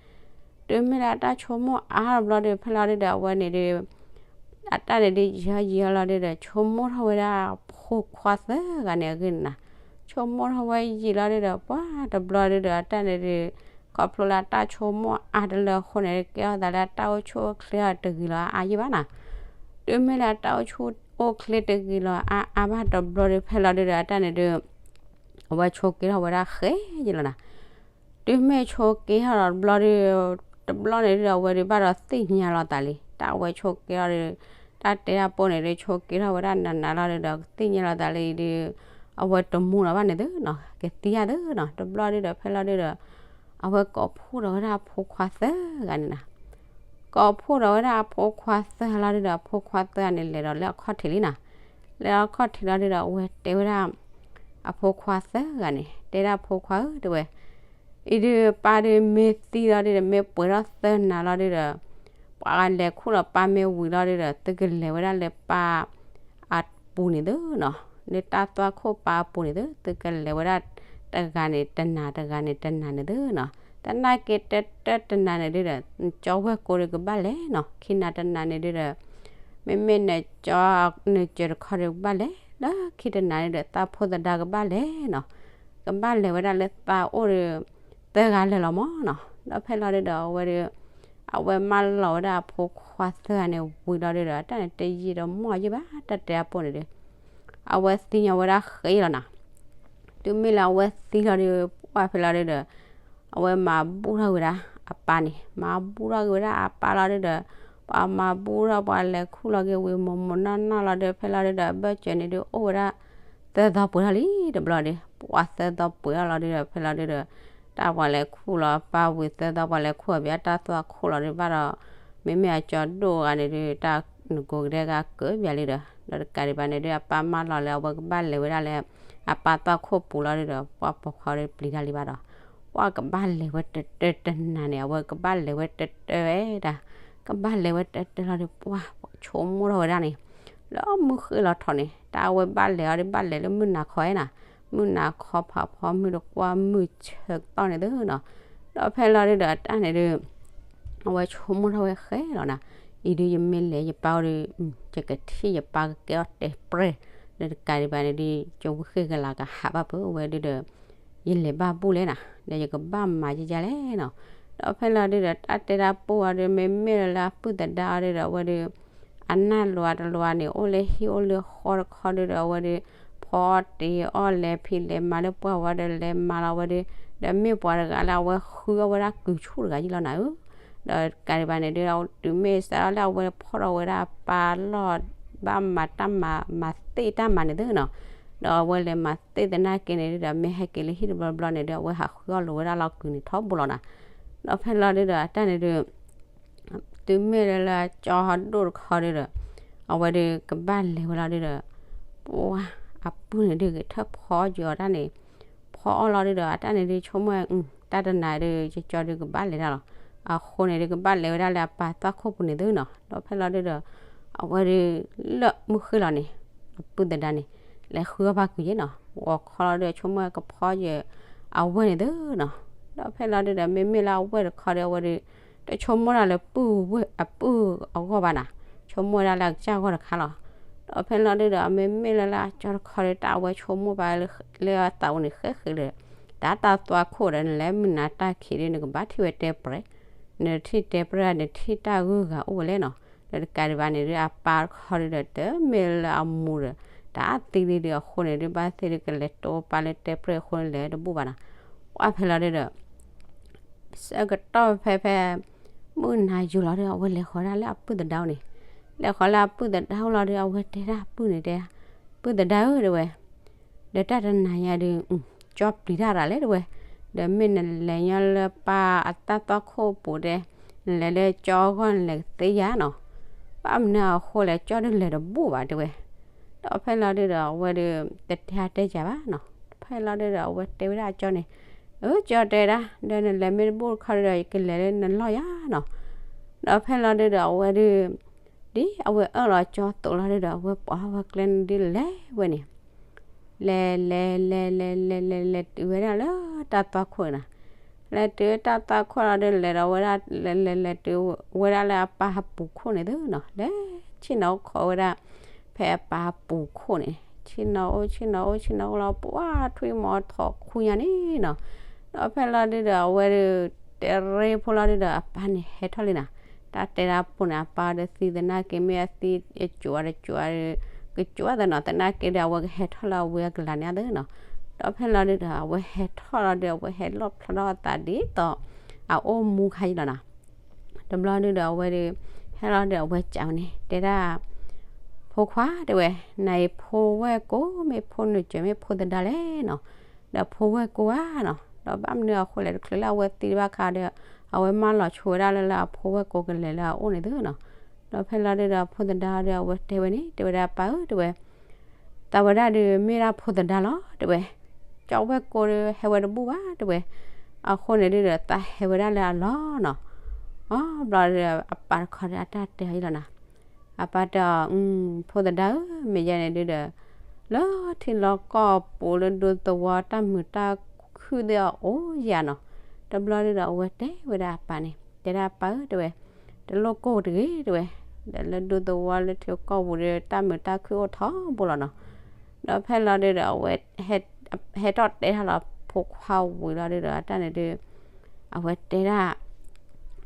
ဒု တုၤမ့ၢ်လၢအတၢ်ဆိကမိၣ်အါတဘျီဒီး ဖဲလီၤဒုဒီး အဝဲန့ၣ်ဒုး အတၢ်န့ၣ်ဒုးယီၤယံာ်လီၤဒုဒီး ဆိကမိၣ်ထီၣ်ဝဲဒၣ်ဖိခွါသၢဂၤန့ၣ်အဂ့ၢ်န့ၣ်နီၤ. ဆိကမိၣ်ထီၣ်ဝဲယံာ်လီၤဒုဒီး ပှၤတဘျီဒုဒီး အတၢ်န့ၣ်ဒုး ခီဖျိလၢအတၢ်ဆိကမိၣ်အါတလၢအဃိန့ၣ် ကဲထီၣ်သးလၢအတၢ်အိၣ်ဆူၣ်အိၣ်ချ့အီၤတဂ့ၤလီၤအါယံာ်ဘၣ်နီၤ. တုၤမ့ၢ်လၢအတၢ်အိၣ်ဆူၣ်အိၣ်ချ့တဂ့ၤလီၤအါအါဘၣ်တဘျီဒီး ဖဲလီၤဒုဒီး အတၢ်န့ၣ်ဒုး အဝဲဆိးက့ထီၣ်ဝဲဒၣ်ဃဲယံာ်လီၤနီၤ. တုၤမ့ၢ်ဆိးက့ထီၣ်ဒီးတဘျီဒီး တဘျီန့ၣ်ဒုဒီး အဝဲဒုးဘၣ်ဒီးသ့ၣ်ညါလီၤသးလံ တၢ်အဝဲဆိးက့ထီၣ်ဒီး တၢ်တဲတၢ်ပိၢ်န့ၣ်ဒုး ဆိးက့ထီၣ်ဝဲဒၣ်နးနးလီၤဒုဒီး ကသ့ၣ်ညါလီၤသးလံဒုး အဝဲတမူလီၤဘၣ်န့ၣ်သုနီၤ ကသံယါသုနီၤ. တဘျီဒုဒီး ဖဲလီၤဒုဒီး အဝဲကိးဖှိၣ်ဒီးဝဲဒၣ်အဖိခွါသၢဂၤန့ၣ်နီၤ. ကိးဖှိၣ်ဒီးဝဲဒၣ်အဖိခွါသၢဂၤလီၤဒုဒီး အဖိခွါသၢဂၤန့ၣ် လဲၤဒီးလၢအခီၣ်ထံးလံနီၤ. လဲၤဒီးအခီၣ်ထံးလီၤဒုဒီး အဝဲတဲဝဲဒၣ် အဖိခွါသၢဂၤန့ၣ် တဲဒၣ်ဖိခွါဧၢ တဲဝဲ အံၤဒုးပၢ်ဒုးမ့ၢ်သံလီၤဒုဒီး မ့ၢ်ပှဲၤထီၣ်သၢနၤလီၤဒုဒီး ပှၤလဲၤခူၣ်လီၤပၢ်မ့ၢ်ဝံၤလီၤဒုဒီး သုကလဲၤဝဲဒၣ်လၢပၢ်အပူၤန့ၣ်သုနီၤ. လၢတၢ်သွၣ်ခိၣ်ပၢ်အပူၤန့ၣ်သု သုကလဲၤဝဲဒၣ်တဂၤန့ၣ်တနၤ တဂၤန့ၣ်တနၤန့ၣ်သုနီၤ. သနာ်က့တၢတၢတနၤန့ၣ်ဒုဒီး နကၠီဝဲၢ်ကိဒီးကဘၣ်လဲၤနီၤ. ခံနၤတနၤန့ၣ်ဒုဒီး မ့မ့ၢ်နကၠီနစၢၤတခီဒီးကဘၣ်လဲၤ လၢခံတနၤန့ၣ်ဒီး သးဖိသဒါကဘၣ်လဲၤနီၤ. ကဘၣ်လဲၤဝဲဒၣ်လၢသးအိၣ်ဒီး သၢဂၤလၢာ်လီၤမၢ်နီၤ. ဒီးဖဲလီၤဒုဒီး အဝဲဒုး အဝဲမၢလီၤဝဲဒၣ်အဖိခွါသၢဂၤန့ၣ်ဝံၤလီၤဒုဒီး တၢ်န့ၣ်တယံာ်ဒီးမီၢ်ယံာ်ဘၣ် တၢ်တဲအပိၢ်န့ၣ်ဒုး အဝဲသံညီဝဲဒၣ်ဃဲလီၤနီၤ. တုၤမ့ၢ်လၢအဝဲသံလီၤဒုး ပှၢ်ဖဲလီၤဒုဒီး အဝဲမၤဘူၣ်ထီၣ်က့ၤဝဲဒၣ်အပၢ်န့ၣ် မၤဘူၣ်ထီၣ်က့ၤဝဲဒၣ်အပၢ်လီၤဒုဒီး ပှၤမၤဘူၣ်ထီၣ် ပှၤလဲၤခူၣ်လီၤက့ၤဝံၤမိၢ်မိၢ်နီၢ်နီၢ်လီၤဒုး ဖဲလီၤဒုဒီး အဘၢၣ်စၢၤန့ၣ်ဒုး အိၣ်ဝဲဒၣ်သၢသီပှဲၤထီၣ်လံတဘျီဒုး ပှၤသၢသီပှဲၤထီၣ်လီၤဒုဒီး ဖဲလီၤဒုဒီး တၢ်ပှၤလဲၤခူၣ်လီၤပၢ်ဝံၤသၢသီ ပှၤလဲၤခူၣ်အီၤဘၣ်တၢ်သွၣ်ခိၣ်လီၤဒုးဘၣ်ဒီး မ့မ့ၢ်အကၠီဒိၣ်ဂၤန့ၣ်ဒုး တၢ်နကိးကဒဲဂၤကၢဘၣ်လံဒီး ဒီးတကးဒံးဘၣ်န့ၣ်ဒုး အပၢ်မၢလီၤလၢအဝဲကဘၣ်လဲၤဝဲဒၣ်လၢ အပၢ်သွၣ်ခိၣ်ပူၤလီၤဒုဒီး ပှၤပိာ်ခွါဒုးပျံၤတၢ်လံဘၣ်ဒီး ပှၤကဘၣ်လဲၤဝဲတၢတၢတနၤန့ၣ် အဝဲကဘၣ်လဲၤဝဲတၢတၢဝဲဒၣ် ကဘၣ်လဲၤဝဲတၢတၢလီၤဒုး ပှၤဆိကမိၣ်ထီၣ်ဝဲဒၣ်န့ၣ် လၢမုၢ်ဃ့ၢ်လီၤထီၣ်န့ၣ် တၢ်အဝဲဘၣ်လဲၤအီၤဒုး ဘၣ်လဲၤလၢမုၢ်နၤခီဝဲနီၤ မုၢ်နၤခီဖးဖီမုၢ်တကွၢ်မုၢ်ဆၢကတီၢ်န့ၣ်သုနီၤ ဒီးဖဲလီၤဒုဒီးအတၢ်န့ၣ်ဒုး အဝဲဆိကမိၣ်ထီၣ်ဝဲဃဲလီၤနီၤ အံၤဒုးယမ့ၢ်လဲၤယပၢ်အိၣ်ဒီး ယကထံၣ်ယပၢ်ကကဲအီၤတဲပြဲၢ် ဒီးတကးဒံးဘၣ်န့ၣ်ဒုး ကဝံၣ်ဃ့ၢ်ကလၤကဟးဘၣ်ဖုးဝဲဒုဒီး ယလဲၤဘၣ်ဘူၣ်လဲၣ်နီၤ ဒီးယကဘၣ်မၤယယါလဲၣ်နီၤ ဒီးဖဲလီၤဒုဒီး တၢ်တဲတၢ်ပိၢ်အီၤဒုး မ့မ့ၢ်လၢအပုၢ်သဒါအီၤဒုဒီး အဝဲဒုး အနၢ်လိၤအတလိၤန့ၣ် အိၣ်လၢဟံၣ်အိၣ်လၢဃီတခီဒုဒီး အဝဲဒုး ဖီအီၣ်တ့ၤအီၣ်လဲၤဖံးလဲၤမၤလၢပှၢ်ဝဲဒီးလဲၤမၤလီၤဝဲဒုး ဒီးမ့ၢ်ပှၤတဂၤလၢအဝဲဃုအီၣ်ဝဲဒၣ်ကုၤဆူၣ်တဂၤယံၤလီၤနၤဧၢ ဒီးတကးဒံးဘၣ်န့ၣ်ဒုး တုၤမ့ၢ်စးထီၣ်လၢအဝဲဖီၣ်ထီၣ်ဝဲဒၣ်အပၢ်လီၢ် ဘၣ်မၤတၢ်မၤ မၤသ့ၣ်တၢ်မၤန့ၣ်သုနီၤ ဒီးအဝဲလဲၤမၤသ့ၣ်သနာ်က့န့ၣ်ဒုဒီး မ့ၢ်ဟဲက့ၤလၢဟံၣ်တဘျီဘျီန့ၣ်ဒုး အဝဲဟးဃုအီၣ်လိာ်ဝဲဒၣ်လီၤကုၤန့ၣ်ထီဘိလီၤနီၤ ဒီးဖဲလီၤဒုဒီး အတၢ်န့ၣ်ဒုး တုၤမ့ၢ်လၢလၢကၠီဟီၣ်ဒိၣ်တခီဒုဒီး အဝဲဒုးကဘၣ်လဲၤဝဲလီၤဒုဒီး ပှၤအပုၢ်န့ၣ်ဒုးဂဲၤထၢၣ်ဖီယီၤတၢ်န့ၣ် ဖီအီၣ်လီၤဒုဒီး အတၢ်န့ၣ်ဒုးဆိကမိၣ် တၢ်တနၤဒုး ကၠီဒုးကဘၣ်လဲၤတၢ်လီၤ အဃိန့ၣ်ဒုးကဘၣ်လဲၤဝဲဒၣ်လၢအပၢ်သွၣ်ခိၣ်ပူၤန့ၣ်သုနီၤ ဒီးဖဲလီၤဒုဒီး အဝဲဒုး လၢမုၢ်ဃ့ၢ်လီၤန့ၣ် အပုၢ်သဒါန့ၣ် လဲၤဃုအီၣ်ဘၣ်ကုၤယဲနီၤ ဂီၤခီလီၤဒုးဆိကမိၣ်ကဖီယီၤ အဝဲၢ်န့ၣ်သုနီၤ ဒီးဖဲလီၤဒုဒီး မ့မ့ၢ်လၢအဝဲၢ်တခီဒီး အဝဲဒုး တဆိကမိၣ်ဒၣ်လၢပုၢ်ဝဲၢ်အပုၢ်အဂီၢ်ဘၣ်နီၤ ဆိကမိၣ်ဝဲဒၣ်လၢအကစၢ်ဂီၢ်တခါလီၤ ဒီးဖဲလီၤဒုဒီး မ့မ့ၢ်လၢလၢအကၠီတခီဒီး တၢ်အဝဲဆိကမိၣ်ဘၣ်လၢအသးအိၣ်န့ၣ်ဃဲဃဲဒီး တၢ်တၢ်သွၣ်ခိၣ်ဒီး နလဲၤမုၢ်နၤတၢ်ခံးဒီး နကဘၣ်ထံၣ်ဝဲတဲပြဲၢ် နထံၣ်တဲပြဲၢ် နထံၣ်တၢ်ဂုၤဂၤအိၣ်ဝဲလဲၣ်နီၤ ဒီးတကးဒံးဘၣ်န့ၣ်ဒုး အပၢ်တခီဒုဒီး တမ့ၢ်လၢအမူဒီး တၢ်သံလံဒုးအဃိန့ၣ်ဒုး ဘၣ်သ့ၣ်ဒုးကလဲၤတိပၢ်လၢတဲပြဲၢ်အဃိန့ၣ် လဲၤတဘူၣ်ဘၣ်နီၤ ပှၢ်ဖဲလီၤဒုဒီး ဆၢကတီၢ်ဖဲဖဲ မုၢ်နၤယိာ်လီၤဒုး အဝဲလဲၤဃီၤဒၣ်လၢအပုၢ်သဒါအိၣ်န့ၣ် လဲၤဃီၤလၢအပုၢ်သဒါအိၣ်လီၤဒုး အဝဲတဲဒၣ်အပုၢ်န့ၣ်တဲ ပုၢ်သဒါဧၢ တဲဝဲ ဒီးတၢ်တနၤညါဒုး ကၠီပျံၤတၢ်ရၤလဲၣ်တဲဝဲ ဒီးမ့ၢ်နလဲၤညီလၢပၢ်အတၢ်သွၣ်ခိၣ်ပူၤတဲ နလဲၤလၢကၠီအဂီၢ်နလဲၤကသ့ဧါနီၤ ဘၣ်မနုၤအဃိလဲၣ် ကၠီဒုးလဲၤတဘူၣ်ဘၣ်တဲဝဲ ဒီးဖဲလီၤဒုဒီး အဝဲဒုး တတဲအါတဲကၢဘၣ်နီၤ ဖဲလီၤဒုဒီး အဝဲတဲဝဲဒၣ်အကၠီန့ၣ် အၢ ကၠီတဲဒၣ် ဒီးနလဲၤမ့ၢ်တဘူၣ်တခီဒုဒီး ယကလဲၤလၢနလီၢ်ယါနီၤ ဒီးဖဲလီၤဒုဒီး အဝဲဒုး ဒ်အဝဲအၢၣ်လီၤကၠီသိးလီၤဒုဒီး အဝဲပိာ်ထီၣ်ဝဲကျဲန့ၣ်ဒုးလဲၤဝဲန့ၣ် လဲၤလဲၤလဲၤလဲၤလဲၤလဲၤလဲၤတုၤဝဲဒၣ်လၢတၢ်သွၣ်ခိၣ်န့ၣ်နီၤ လဲၤတုၤတၢ်သွၣ်ခိၣ်လီၤဒုး လဲၤဒီးဝဲဒၣ် လဲၤလဲၤလဲၤတုၤဝဲဒၣ်လၢအပၢ်ဟပူၤခိၣ်န့ၣ်သုနီၤ, လဲၤဆ့ၣ်နီၤအိၣ်ခိးဝဲဒၣ် ဖဲအပၢ်ဟပူၤခိၣ်န့ၣ်, ဆ့ၣ်နီၤအိၣ် ဆ့ၣ်နီၤအိၣ် ဆ့ၣ်နီၤအိၣ်လီၤ ပှၢ်ထွံၣ်မီၤထီၣ်ခူညါန့ၣ်နီၤ. ဒီးဖဲလီၤဒုးဒီး အဝဲဒုး တဲရ့ဖိလီၤဒုးဒီး အပၢ်န့ၣ်ဟဲထီၣ်လံနီၤ. တၢ်တဲဒၣ်ဖိန့ၣ် အပၢ်ဒီးသံသနာ်က့ မ့ၢ်အသံ ယကိၤအီၤတကိၤအီၤဒီး ကကိၤအသးနီၤ, သနာ်က့ဒီး အဝဲကဟဲထီၣ်လၢအဝဲအကလၤန့ၣ်အသးနီၤ. ဒီးဖဲလီၤဒုးဒီး အဝဲဟဲထီၣ်လီၤဒုး အဝဲဟဲလီၣ်ဖျါထီၣ်အသးဒ်သိး အအိၣ်မူခါယံလီၤနီၤ. တဘျီဒုးဒီး အဝဲဒုး ဟဲလီၤဒုး အဝဲစံးဝဲန့ၣ် တဲဒၣ် ဖိခွါတဲဝဲ, နၤအံၤဖိဝဲၢ်ကိ မ့ၢ်ဖိနုာ်စၢၤ မ့ၢ်ဖိသဒါလဲၣ်နီၤ. ဒီးဖိဝဲၢ်ကိဧါနီၤ. ဒီးဘၣ်မနုၤအဃိလဲၣ် တချုးလၢအဝဲသံတဘၣ်ခါဒီး အဝဲမၢလီၤဆိဝဲဒၣ်လၢလၢအဖိဝဲၢ်ကိကလဲၤလၢအအိၣ်န့ၣ်သုနီၤ. ဒီးဖဲလီၤဒုးဒီး အဖိသဒါဒီး အဝဲတဲဝဲန့ၣ် တဲဝဲဒၣ် ပၢ်ဧၢ တဲဝဲ သးဝဲဒၣ်ဒုး မ့ၢ်ဒၣ်ဖိသဒါလီၤ တဲဝဲ, ကၠီဝဲၢ်ကိဒီး ဟဲဝဲတဘူၣ်ဘၣ် တဲဝဲ. အဃိန့ၣ်ဒုးဒီး သးဟဲဝဲဒၣ်လၢအလီၢ်နီၤ. အဘျီဒီး အပၢ်တခီဒီး အတၢ်တဲအီၤယံလီၤနီၤ. အပၢ်တဲအီၤ ဖိသဒါဧၢ, မ့ၢ်ယဲန့ၣ်ဒုးဒီး လၢထံလီၢ်ကီၢ်ပူၤလၢဒူသဝီတၢ်မုာ်တၢ်ခုၣ်သ့ၣ်အအိၣ်ယၤနီၤ. တဘျီဒုးဒီး အဝဲတဲဝဲဒၣ်အပၢ်န့ၣ် တဲဒၣ်ပၢ်ဧၢ တဲဝဲ, တလိၣ်ကိၢ်တဂ့ၤ တဲဝဲ, ဒီးလၢဒူသဝီလၢထံကီၢ်ပူၤဒီး တၢ်မုာ်တၢ်ခုၣ်အိၣ်ထီဘိလီၤနီၤ. ဒီးဖဲလီၤဒုးဒီး အဝဲ ဟဲထီၣ်တဲထီၣ်လီၤဖိခွါဝံၤလီၤဒုးဒီး အတၢ်န့ၣ်ဒုး အဝဲတဲဒၣ်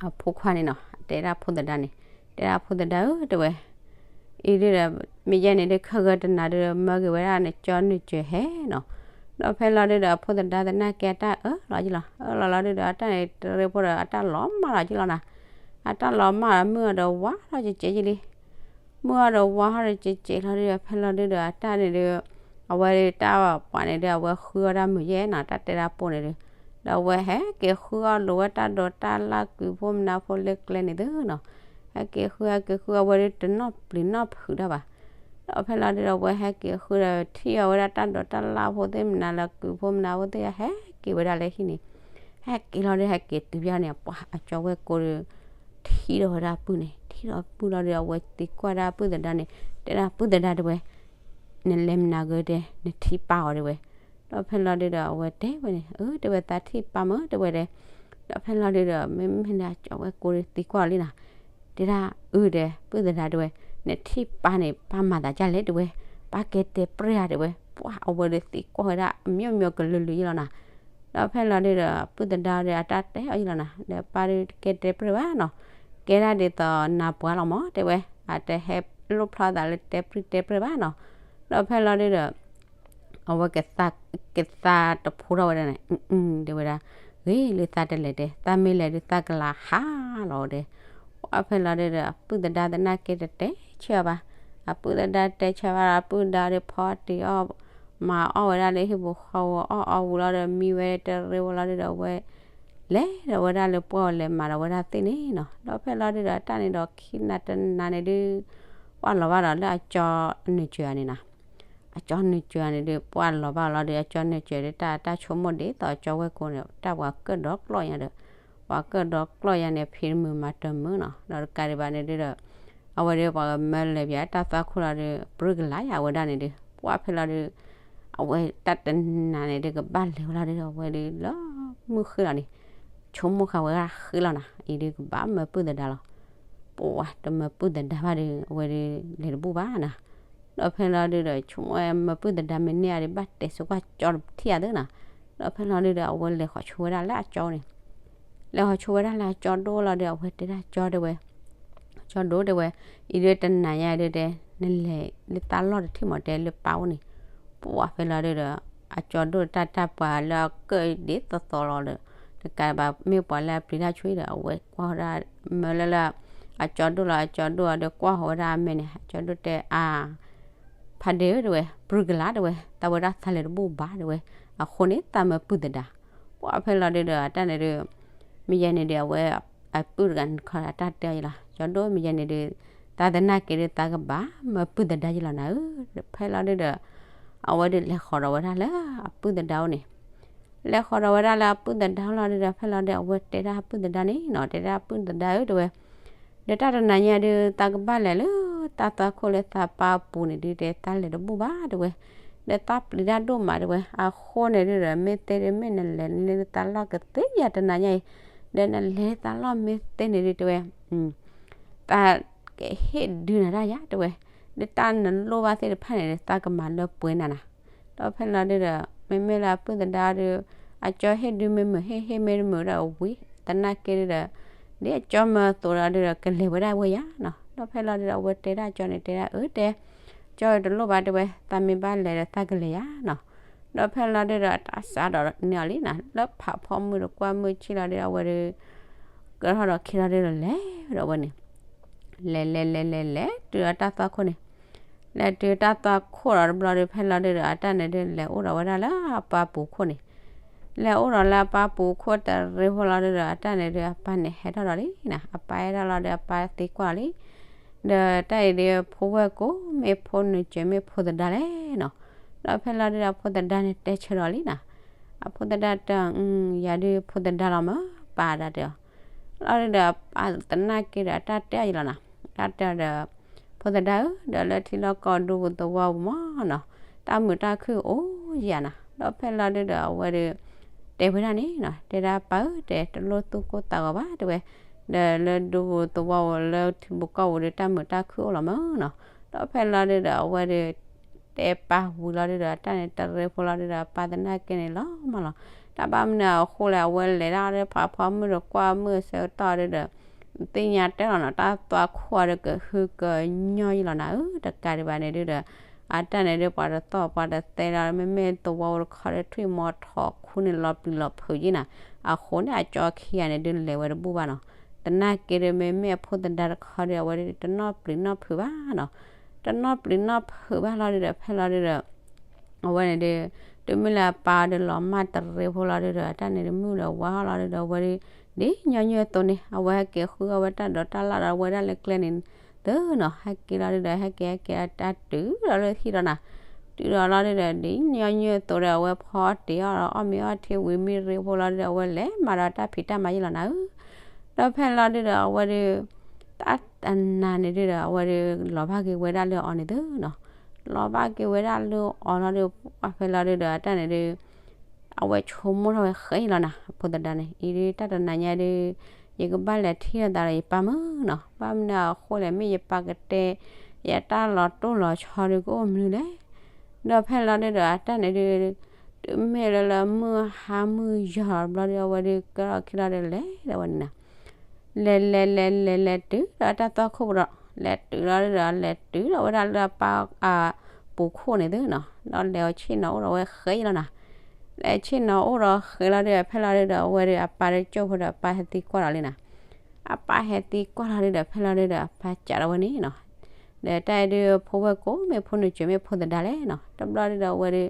အဖိခွါန့ၣ်နီၤ, တဲဒၣ်ဖိသဒါန့ၣ်, တဲဒၣ်ဖိသဒါဧၢ တဲဝဲ, အံၤဒုးဒီး မ့ၢ်ယဲန့ၣ်ဒုး ခဲဂၢၢ်တနၤဒုး မၢက့ၤဝဲဒၣ်နကၠီနုာ်စၢၤဟဲနီၤ. ဒီးဖဲလီၤဒုးဒီး အဖိသဒါသနာ်က့ အတၢ်အၢၣ်လီၤယံလီၤ, အၢၣ်လီၤလီၤဒုးဒီး အတၢ်န့ၣ် တရ့ဖိဒီး အတၢ်လီၤမၢ်လီၤယံလီၤနီၤ. အတၢ်လီၤမၢ်ဒီး မုၢ်အီၤဒီးဝါထီၣ်ကဲကဲယံလံ မုၢ်အီၤဒီးဝါထီၣ်ဒီးကဲကဲလီၤဒုးဒီး ဖဲလီၤဒုးဒီး အတၢ်န့ၣ်ဒုး အဝဲဒုးတၢ်ပှၤန့ၣ်ဒုး အဝဲဃုအီၣ်တၢ်မုာ်ယဲနီၤ, တၢ်တဲဒၣ်ပိၢ်န့ၣ်ဒုး, ဒီးအဝဲဟဲက့ၤဃုအီၣ်လိာ်ဝဲတၢ်ဒိးတၢ်လၢ် ကုဖိမနၤဖိလၢကျဲန့ၣ်သုနီၤ. ဟဲက့ၤဃု ဟဲက့ၤဃု အဝဲဒုးတနီၣ်ပျံၤနီၣ်ဖုးတၢ်ဘၣ်. ဒီးဖဲလီၤဒုးဒီး အဝဲဟဲက့ၤဃုဒီး ထံၣ်အီၣ်ဝဲဒၣ်တၢ်ဒိးတၢ်လၢ်ဖိသ့ၣ်မနၤလၢ ကုဖိမနၤဖိသ့ၣ် ဟဲက့ၤဝဲဒၣ်လၢဟံၣ်န့ၣ်, ဟဲက့ၤလီၤဒုး ဟဲက့ၤတုၤဖဲန့ၣ် ပှၤအကၠီဝဲၢ်ကိဒုး ထံၣ်ဒီးဝဲဒၣ်ပုၢ်န့ၣ်, ထံၣ်ဒီးပုၢ်လီၤဒုး အဝဲသံကွၢ်ဒၣ်ပုၢ်သဒါန့ၣ်, တဲဒၣ်ပုၢ်သဒါတဲဝဲ, နလဲၤမနုၤဂ့ၤတဲ နထံၣ်ပၢ်အီၤတဲဝဲ. ဒီးဖဲလီၤဒုးဒီး အဝဲတဲဝဲန့ၣ်, အၢ တဲဝဲ သးထံၣ်ပၢ်မ့ၢ်တဲဝဲဒဲး. ဒီးဖဲလီၤဒုးဒီး မ့မ့ၢ်န့ၣ် အကၠီဝဲၢ်ကိဒုးသံကွၢ်အီၤလံနီၤ, တဲဒၣ်အၢ တဲ ပုၢ်သဒါတဲဝဲ, နထံၣ်ပၢ်န့ၣ် ပၢ်မၤသးဒ်လဲၣ်တဲဝဲ, ပၢ်ကဲတဲပြဲၢ်ဧါတဲဝဲ, ပှၤအဝဲဒုးသံကွၢ်ဝဲဒၣ် အမျိုးမျိုးကလုာ်လုာ်ယံလီၤနီၤ. ဒီးဖဲလီၤဒုးဒီး ပုၢ်သဒါဒီး အတၢ်တဲအီၤယံလီၤနီၤ, ဒီးပၢ်ဒုးတကဲတဲပြဲၢ်ဘၣ်နီၤ, ကဲဒၣ်ဒ်သိးနၤပှၤလီၤမးတဲဝဲ, အတဟဲလိၣ်ဖျီသးလၢတဲပြဲၢ်တဲပြဲၢ်ဘၣ်နီၤ. ဒီးဖဲလီၤဒုးဒီး အဝဲကသါတဖိထီၣ်ဝဲဒၣ်န့ၣ်, တဲဝဲဒၣ်, ဂ့ၤလၢသးတလဲၤတဲ, သးမ့ၢ်လဲၤဒုးသးကလၤဟးလီၤတဲ. ပှၤဖဲလီၤဒုးဒီး အပုၢ်သဒါသနာ်က့တတဲဆၢဘၣ်, အပုၢ်သဒါတဲဆၢဘၣ်ဒီး အပုၢ်သဒါဒီးဖီတံၢ်အီၣ် မၤအီၣ်ဝဲဒၣ်လၢဟံၣ်ပူၤဃီပူၤအီၣ်အီဝံၤလီၤဒီး မံဝဲတရ့ဝဲလီၤဒုးဒီး အဝဲလဲၤဒီးဝဲဒၣ်လၢပှၢ်အီၤလဲၤမၤဒီးဝဲဒၣ်သ့ၣ်န့ၣ်နီၤ. ဒီးဖဲလီၤဒုးဒီး တၢ်န့ၣ်ဒီးခံနၤတနၤန့ၣ်ဒုး ပှၢ်လီၤဘၣ်ဒီးလၢအကၠီနုာ်စၢၤန့ၣ်နီၤ. အကၠီနုာ်စၢၤန့ၣ်ဒုး ပှၢ်လီၤဘၣ်လီၤဒီး အကၠီနုာ်စၢၤဒုး တၢ်တၢ်ဆိကမိၣ်ဒ်သိးအကၠီဝဲၢ်ကိန့ၣ် တၢ်ပှၤကၢၣ်ဒီးကျီၢ်ယါဒီး ပှၤကၢၣ်ဒီးကျီၢ်ယါန့ၣ် ဖံးတမုာ်မၤတမုာ်နီၤ. ဒီးတကးဒံးဘၣ်န့ၣ်ဒုးဒီး အဝဲဒုးပှၤကမၢလဲၤပၠးတၢ်သွၣ်ခိၣ်လီၤဒီး ပြုၢ်ကလာ်ယါဝဲဒၣ်န့ၣ်ဒုး ပှၢ်ဖဲလီၤဒုး အဝဲတၢ်တနၤန့ၣ်ဒုး ကဘၣ်လဲၤဝဲလီၤဒုးဒီး အဝဲဒုးလၢမုၢ်ဃ့လီၤန့ၣ် ဆိကမိၣ်ဃာ်ဝဲဒၣ်ဃ့လီၤနီၤ. အံၤဒုးကဘၣ်မၢပုၢ်သဒါလီၤ. ပှၤတမၢပုၢ်သဒါဘၣ်ဒီး အဝဲဒုးလဲၤတဘူၣ်ဘၣ်နီၤ. ဒီးဖဲလီၤဒုးဒီး ဆိကမိၣ်ဝဲမၢပုၢ်သဒါမ့ၢ်န့ၢ်အဒုး ဘၣ်တဲဆိကွၢ်ကၠီတထံၣ်အသးနီၤ. ဒီးဖဲလီၤဒုးဒီး အဝဲလဲၤဃီၤဆိဝဲဒၣ်လၢအကၠီန့ၣ် လဲၤဃီၤဆိဝဲဒၣ်လၢအကၠီဒိၣ်လီၤဒီး အဝဲတဲဒၣ်ကၠီတဲဝဲ, ကၠီဒိၣ်တဲဝဲ, အံၤဒုးတနၤညါဒုးတဲ နလဲၤလၢသးလီၢ်တထံၣ်မး တဲလၢပၢ်အိၣ်န့ၣ်, ပှၢ်ဖဲလီၤဒုးဒီး အကၠီဒိၣ်တၢ်တၢ်ပှၤလၢအကၢၣ်ဒ်သိးသိးလီၤဒီး တကးဘၣ်မ့ၢ်ပှၤလၢအပျံၤတၢ်ဆိဒီး အဝဲကွၢ်ဝဲဒၣ် မၢလၢလၢ အကၠီဒိၣ်လီၤ အကၠီဒိၣ်အီၤဒီးကွၢ်ဃီၤဝဲဒၣ်အမဲာ်န့ၣ် အကၠီဒိၣ်တဲအါ ဖးဒ့ဧၢ တဲဝဲ, ပြုၢ်ကလာ် တဲဝဲ, သးဝဲဒၣ်သးလဲၤတဘူၣ်ဘၣ် တဲဝဲ, အဃိန့ၣ် သးမၢပုၢ်သဒါ. ပှၢ်ဖဲလီၤဒုးဒီး အတၢ်န့ၣ်ဒုး မ့ၢ်ယဲန့ၣ်ဒုး အဝဲအပုၢ်တဂၤန့ၣ်ခီ အတၢ်တဲအီၤယံလီၤ, ကၠီဒိၣ် မ့ၢ်ယဲန့ၣ်ဒုး သးသနာ်က့ဒုး သးကဘၣ်မၢပုၢ်သဒါယံလီၤနၤဧၢ. ဖဲလီၤဒုးဒီး အဝဲဒုးလဲၤဃီၤဒီးဝဲဒၣ်လၢအပုၢ်သဒါအိၣ်န့ၣ် လဲၤဃီၤဒီးဝဲဒၣ်လၢအပုၢ်သဒါလီၤဒုးဒီး ဖဲလီၤဒုး အဝဲတဲဒၣ်အပုၢ်သဒါန့ၣ်နီၤ, တဲဒၣ်အပုၢ်သဒါဧၢ တဲဝဲ, ဒီးတၢ်တနၤညါဒုး သးကဘၣ်လဲၤလၢတၢ်သွၣ်ခိၣ်လၢသးပၢ်အပူၤန့ၣ်ဒုး တဲသးလဲၤတဘူၣ်ဘၣ် တဲဝဲ, ဒီးသးပျံၤတၢ်ဒိၣ်မးတဲဝဲ, အဃိန့ၣ်ဒုဒီး မ့ၢ်သ့ဒု မ့ၢ်နလဲၤလၢသးလီၢ်ကသ့ယၤတနၤညါအံၤ, ဒီးနလဲၤသးလီၢ်မ့ၢ်သ့န့ၣ်ဒုတဲဝဲ, သးကဟ့ၣ်ဒုနၤတၢ်ယၤတဲဝဲ, ဒီးတၢ်နလိၣ်ဘၣ်သ့ၣ်တဖၣ်န့ၣ်ဒီး သးကမၤလၢပှဲၤနၤနၤ. ဒီးဖဲလီၤဒုဒီး မ့မ့ၢ်လၢအပုၢ်သဒါဒီး အကၠီဟ့ၣ်ဒုမ့ၢ်မုာ်ဟ့ၣ်ဟ့ၣ်မ့ၢ်တမုာ်ဒီးဝံၤ သနာ်က့ဒုဒီး ဒ်အကၠီမၢသိးဒီးဒုဒီး ကလဲၤဝဲဒၣ်ဝဲယၤနီၤ. ဒီးဖဲလီၤဒုဒီး အဝဲတဲဒၣ်ကၠီန့ၣ် တဲဒၣ်အၢတဲ ကၠီတလိၣ်ဘၣ်တဲဝဲ, သးမ့ၢ်ဘၣ်လဲၤဒီးသးကလဲၤယၤနီၤ. ဒီးဖဲလီၤဒုဒီး တၢ်စးဒီးန့ၢ်အီၤလံနီၤ, လၢဖးဖီမုၢ်ဒီးကွၢ်မုၢ်ဆ့ၣ်လီၤဒုဒီး အဝဲဒု ကထီၣ်ဒီးခံလီၤဒုဒီး လဲၤဒီးဝဲန့ၣ် လဲၤလဲၤလဲၤလဲၤလဲၤတုၤဒီးတၢ်သွၣ်ခိၣ်န့ၣ်, လဲၤတုၤတၢ်သွၣ်ခိၣ်ဒီးတဘျီဒု ဖဲလီၤဒုဒီး အတၢ်န့ၣ်ဒု လဲၤအိၣ်ဒီးဝဲဒၣ်လၢအပၢ်ပူၤခိၣ်န့ၣ်, လဲၤအိၣ်ဒီးလၢအပၢ်ပူၤခိၣ်တရ့ဖိလီၤဒုဒီး အတၢ်န့ၣ်ဒု အပၢ်န့ၣ်ဟဲထီၣ်ဒီးလံနီၤ, အပၢ်ဟဲထီၣ်လီၤဒု အပၢ်သံကွၢ်လံ ဒီးတၢ်အံၤဒု ဖိဝဲၢ်ကိးမ့ၢ်ဖိနုာ်စၢၤ မ့ၢ်ဖိသဒါလဲၣ်နီၤ. ဒီးဖဲလီၤဒုဒီး အဖိသဒါန့ၣ်တဲဆၢဒီးလံနီၤ, အဖိသဒါတဲအီၤ, ယၤဒုဖိသဒါလီၤမၢ် ပၢ်ဒၣ်တဲအီၤ. လီၤဒုဒီး အသနာ်က့ဒီးအတၢ်တဲအီၤယလီၤနီၤ, တၢ်တဲအီၤဒီး ဖိသဒါဧၢ, ဒီးလၢထံလီၢ်ကီၢ်ဒူပူၤသဝီပူၤမၢ်နီၤ, တၢ်မုာ်တၢ်ခုၣ်အိၣ်ယၤနီၤ. ဒီးဖဲလီၤဒုဒီး အဝဲဒု တဲဝဲဒၣ်န့ၣ်နီၤ, တဲဒၣ်ပၢ်ဧၢတဲ တလိၣ်သူၣ်ကိၢ်သးဂီၤဘၣ်တဲဝဲ, ဒီးလၢဒူပူၤသဝီပူၤလၢထံပူၤကီၢ်ပူၤဒု တၢ်မုာ်တၢ်ခုၣ်အိၣ်လီၤမၢ်နီၤ. ဒီးဖဲလီၤဒုဒီး အဝဲဒု တဲပၢ်ဝံၤလီၤဒုဒီး အတၢ်န့ၣ်တရ့ဖိလီၤဒုဒီး အပၢ်သနာ်က့န့ၣ်လီၤမၢ်လီၤ. တၢ်ဘၣ်မနုၤအဃိလဲၣ် အဝဲလဲၤဒၣ်လၢဖးဖီမုၢ်ဒီးကွၢ်မုၢ်ဆၢကတီၢ်ဒုဒီး သ့ၣ်ညါတဲလီၤနီၤ, တၢ်သွၣ်ခိၣ်အီၤဒုကဟုကညီၢ်ယလီၤနၤဧၢ, တကးဒံးဘၣ်န့ၣ်ဒုဒီး အတၢ်န့ၣ်ဒု ပှၤတသီၣ်ပှၤတသဲလီၤ, မ့မ့ၢ်သဝီတခီဒု ထွံၣ်မီၤထီၣ်ခူန့ၣ် လီၤပျံၤလီၤဖုးယံၤနီၤ, အဃိန့ၣ် အကၠီခံဂၤန့ၣ်ဒု လဲၤဝဲတဘူၣ်ဘၣ်နီၤ. သနာ်က့ဒု မ့မ့ၢ်အဖိသဒါတခီဒု အဝဲဒု တနီၣ်ပျံၤနီၣ်ဖုးဘၣ်နီၤ, တနီၣ်ပျံၤနီၣ်ဖုးဘၣ်လီၤဒုဒီး ဖဲလီၤဒုဒီး အဝဲန့ၣ်ဒု တုၤမ့ၢ်လၢအပၢ်အီၤဒု လီၤမၢ်တရ့ဖိလီၤဒုဒီး အတၢ်န့ၣ်ဒု မုၢ်ဒီးဝါလီၤဒုဒီး အဝဲဒု ဒ်ညီနုၢ်အသိးန့ၣ် အဝဲဟဲက့ၤဃုအီၣ်ဝဲတၢ်ဒိးတၢ်လၣ်ဒီး အဝဲဒၣ်လၢကျဲန့ၣ်သ့နီၤ, ဟဲက့ၤလီၤဒုဒီး ဟဲက့ၤဟဲက့ၤအတၢ်တုၤဒီးလၢဟံၣ်လီၤနီၤ, တုၤဒီးလီၤဒုဒီး ဒ်ညီနုၢ်အသိးဒီး အဝဲဖီအီၣ်တ့ၤအီၣ်ဒီး အီၣ်မ့ၤအီထံဝံၤမ့ၢ်ရ့ဖိလီၤဒုဒီး အဝဲလဲၤမၤဒီးတၢ်ဖံးတၢ်မၤယံၤလီၤနၤဧၢ. ဒီးဖဲလီၤဒုဒီး အဝဲဒု တၢ်တနၤန့ၣ်ဒုဒီး အဝဲဒု လီၤဘၣ်က့ၤဝဲဒၣ်လၢအီၤန့ၣ်သ့နီၤ, လီၤဘၣ်က့ၤဝဲဒၣ်လၢအီၤလီၤဒု ပှၤဖဲလီၤဒုဒီး အတၢ်န့ၣ်ဒု အဝဲဆိကမိၣ်ထီၣ်ဝဲဃဲလီၤနၤ, အဖိသဒါန့ၣ် အံၤဒု တၢ်တနၤညါဒု ယကဘၣ်လဲၤထံၣ်လိာ်သးဒီးယပၢ်မၢ်နီၤ, ဘၣ်မနုၤအဃိလဲၣ် မ့ၢ်ယပၢ်ကတဲ ယတၢ်လီၤတိၢ်လီၤဆီဒု ကအိၣ်မနုၤလဲၣ်. ဒီးဖဲလီၤဒုဒီး အတၢ်န့ၣ်ဒု တုၤမ့ၢ်လၢလၢမုၢ်ဟါမုၢ်ယီၤတဘျီဒု အဝဲဒု ကဲထီၣ်ခံလီၤဒု လဲၤဒီးဝဲန့ၣ်နီၤ လဲၤလဲၤလဲၤလဲၤလဲၤတုၤဒီးတၢ်သွၣ်ခိၣ်ပူၤဒီး လဲၤတုၤလီၤဒုဒီး လဲၤတုၤဒီးဝဲဒၣ်လၢအပၢ်အပူၤခိၣ်န့ၣ်သ့နီၤ, ဒီးလဲၤအီၤဆ့ၣ်နီၤအိၣ်ဒီးဝဲဃဲလီၤနၤ, လဲၤဆ့ၣ်နီၤအိၣ်ဒီးဃဲလီၤဒုဒီး ဖဲလီၤဒုဒီး အဝဲဒု အပၢ်ဒုကၠိၢ်ဖိဒီးအပၢ်ဟဲသံကွၢ်လီၤလံနၤ, အပၢ်ဟဲသံကွၢ်လီၤဒုဒီး ဖဲလီၤဒုဒီး အပၢ်စံးလီၤဝဲန့ၣ်နီၤ ဒီးတၢ်အံၤဒု ဖိဝဲၢ်ကိးမ့ၢ်ဖိနုာ်စၢၤမ့ၢ်ဖိသဒါလဲၣ်နီၤ, တဘျီဒုဒီးအဝဲဒု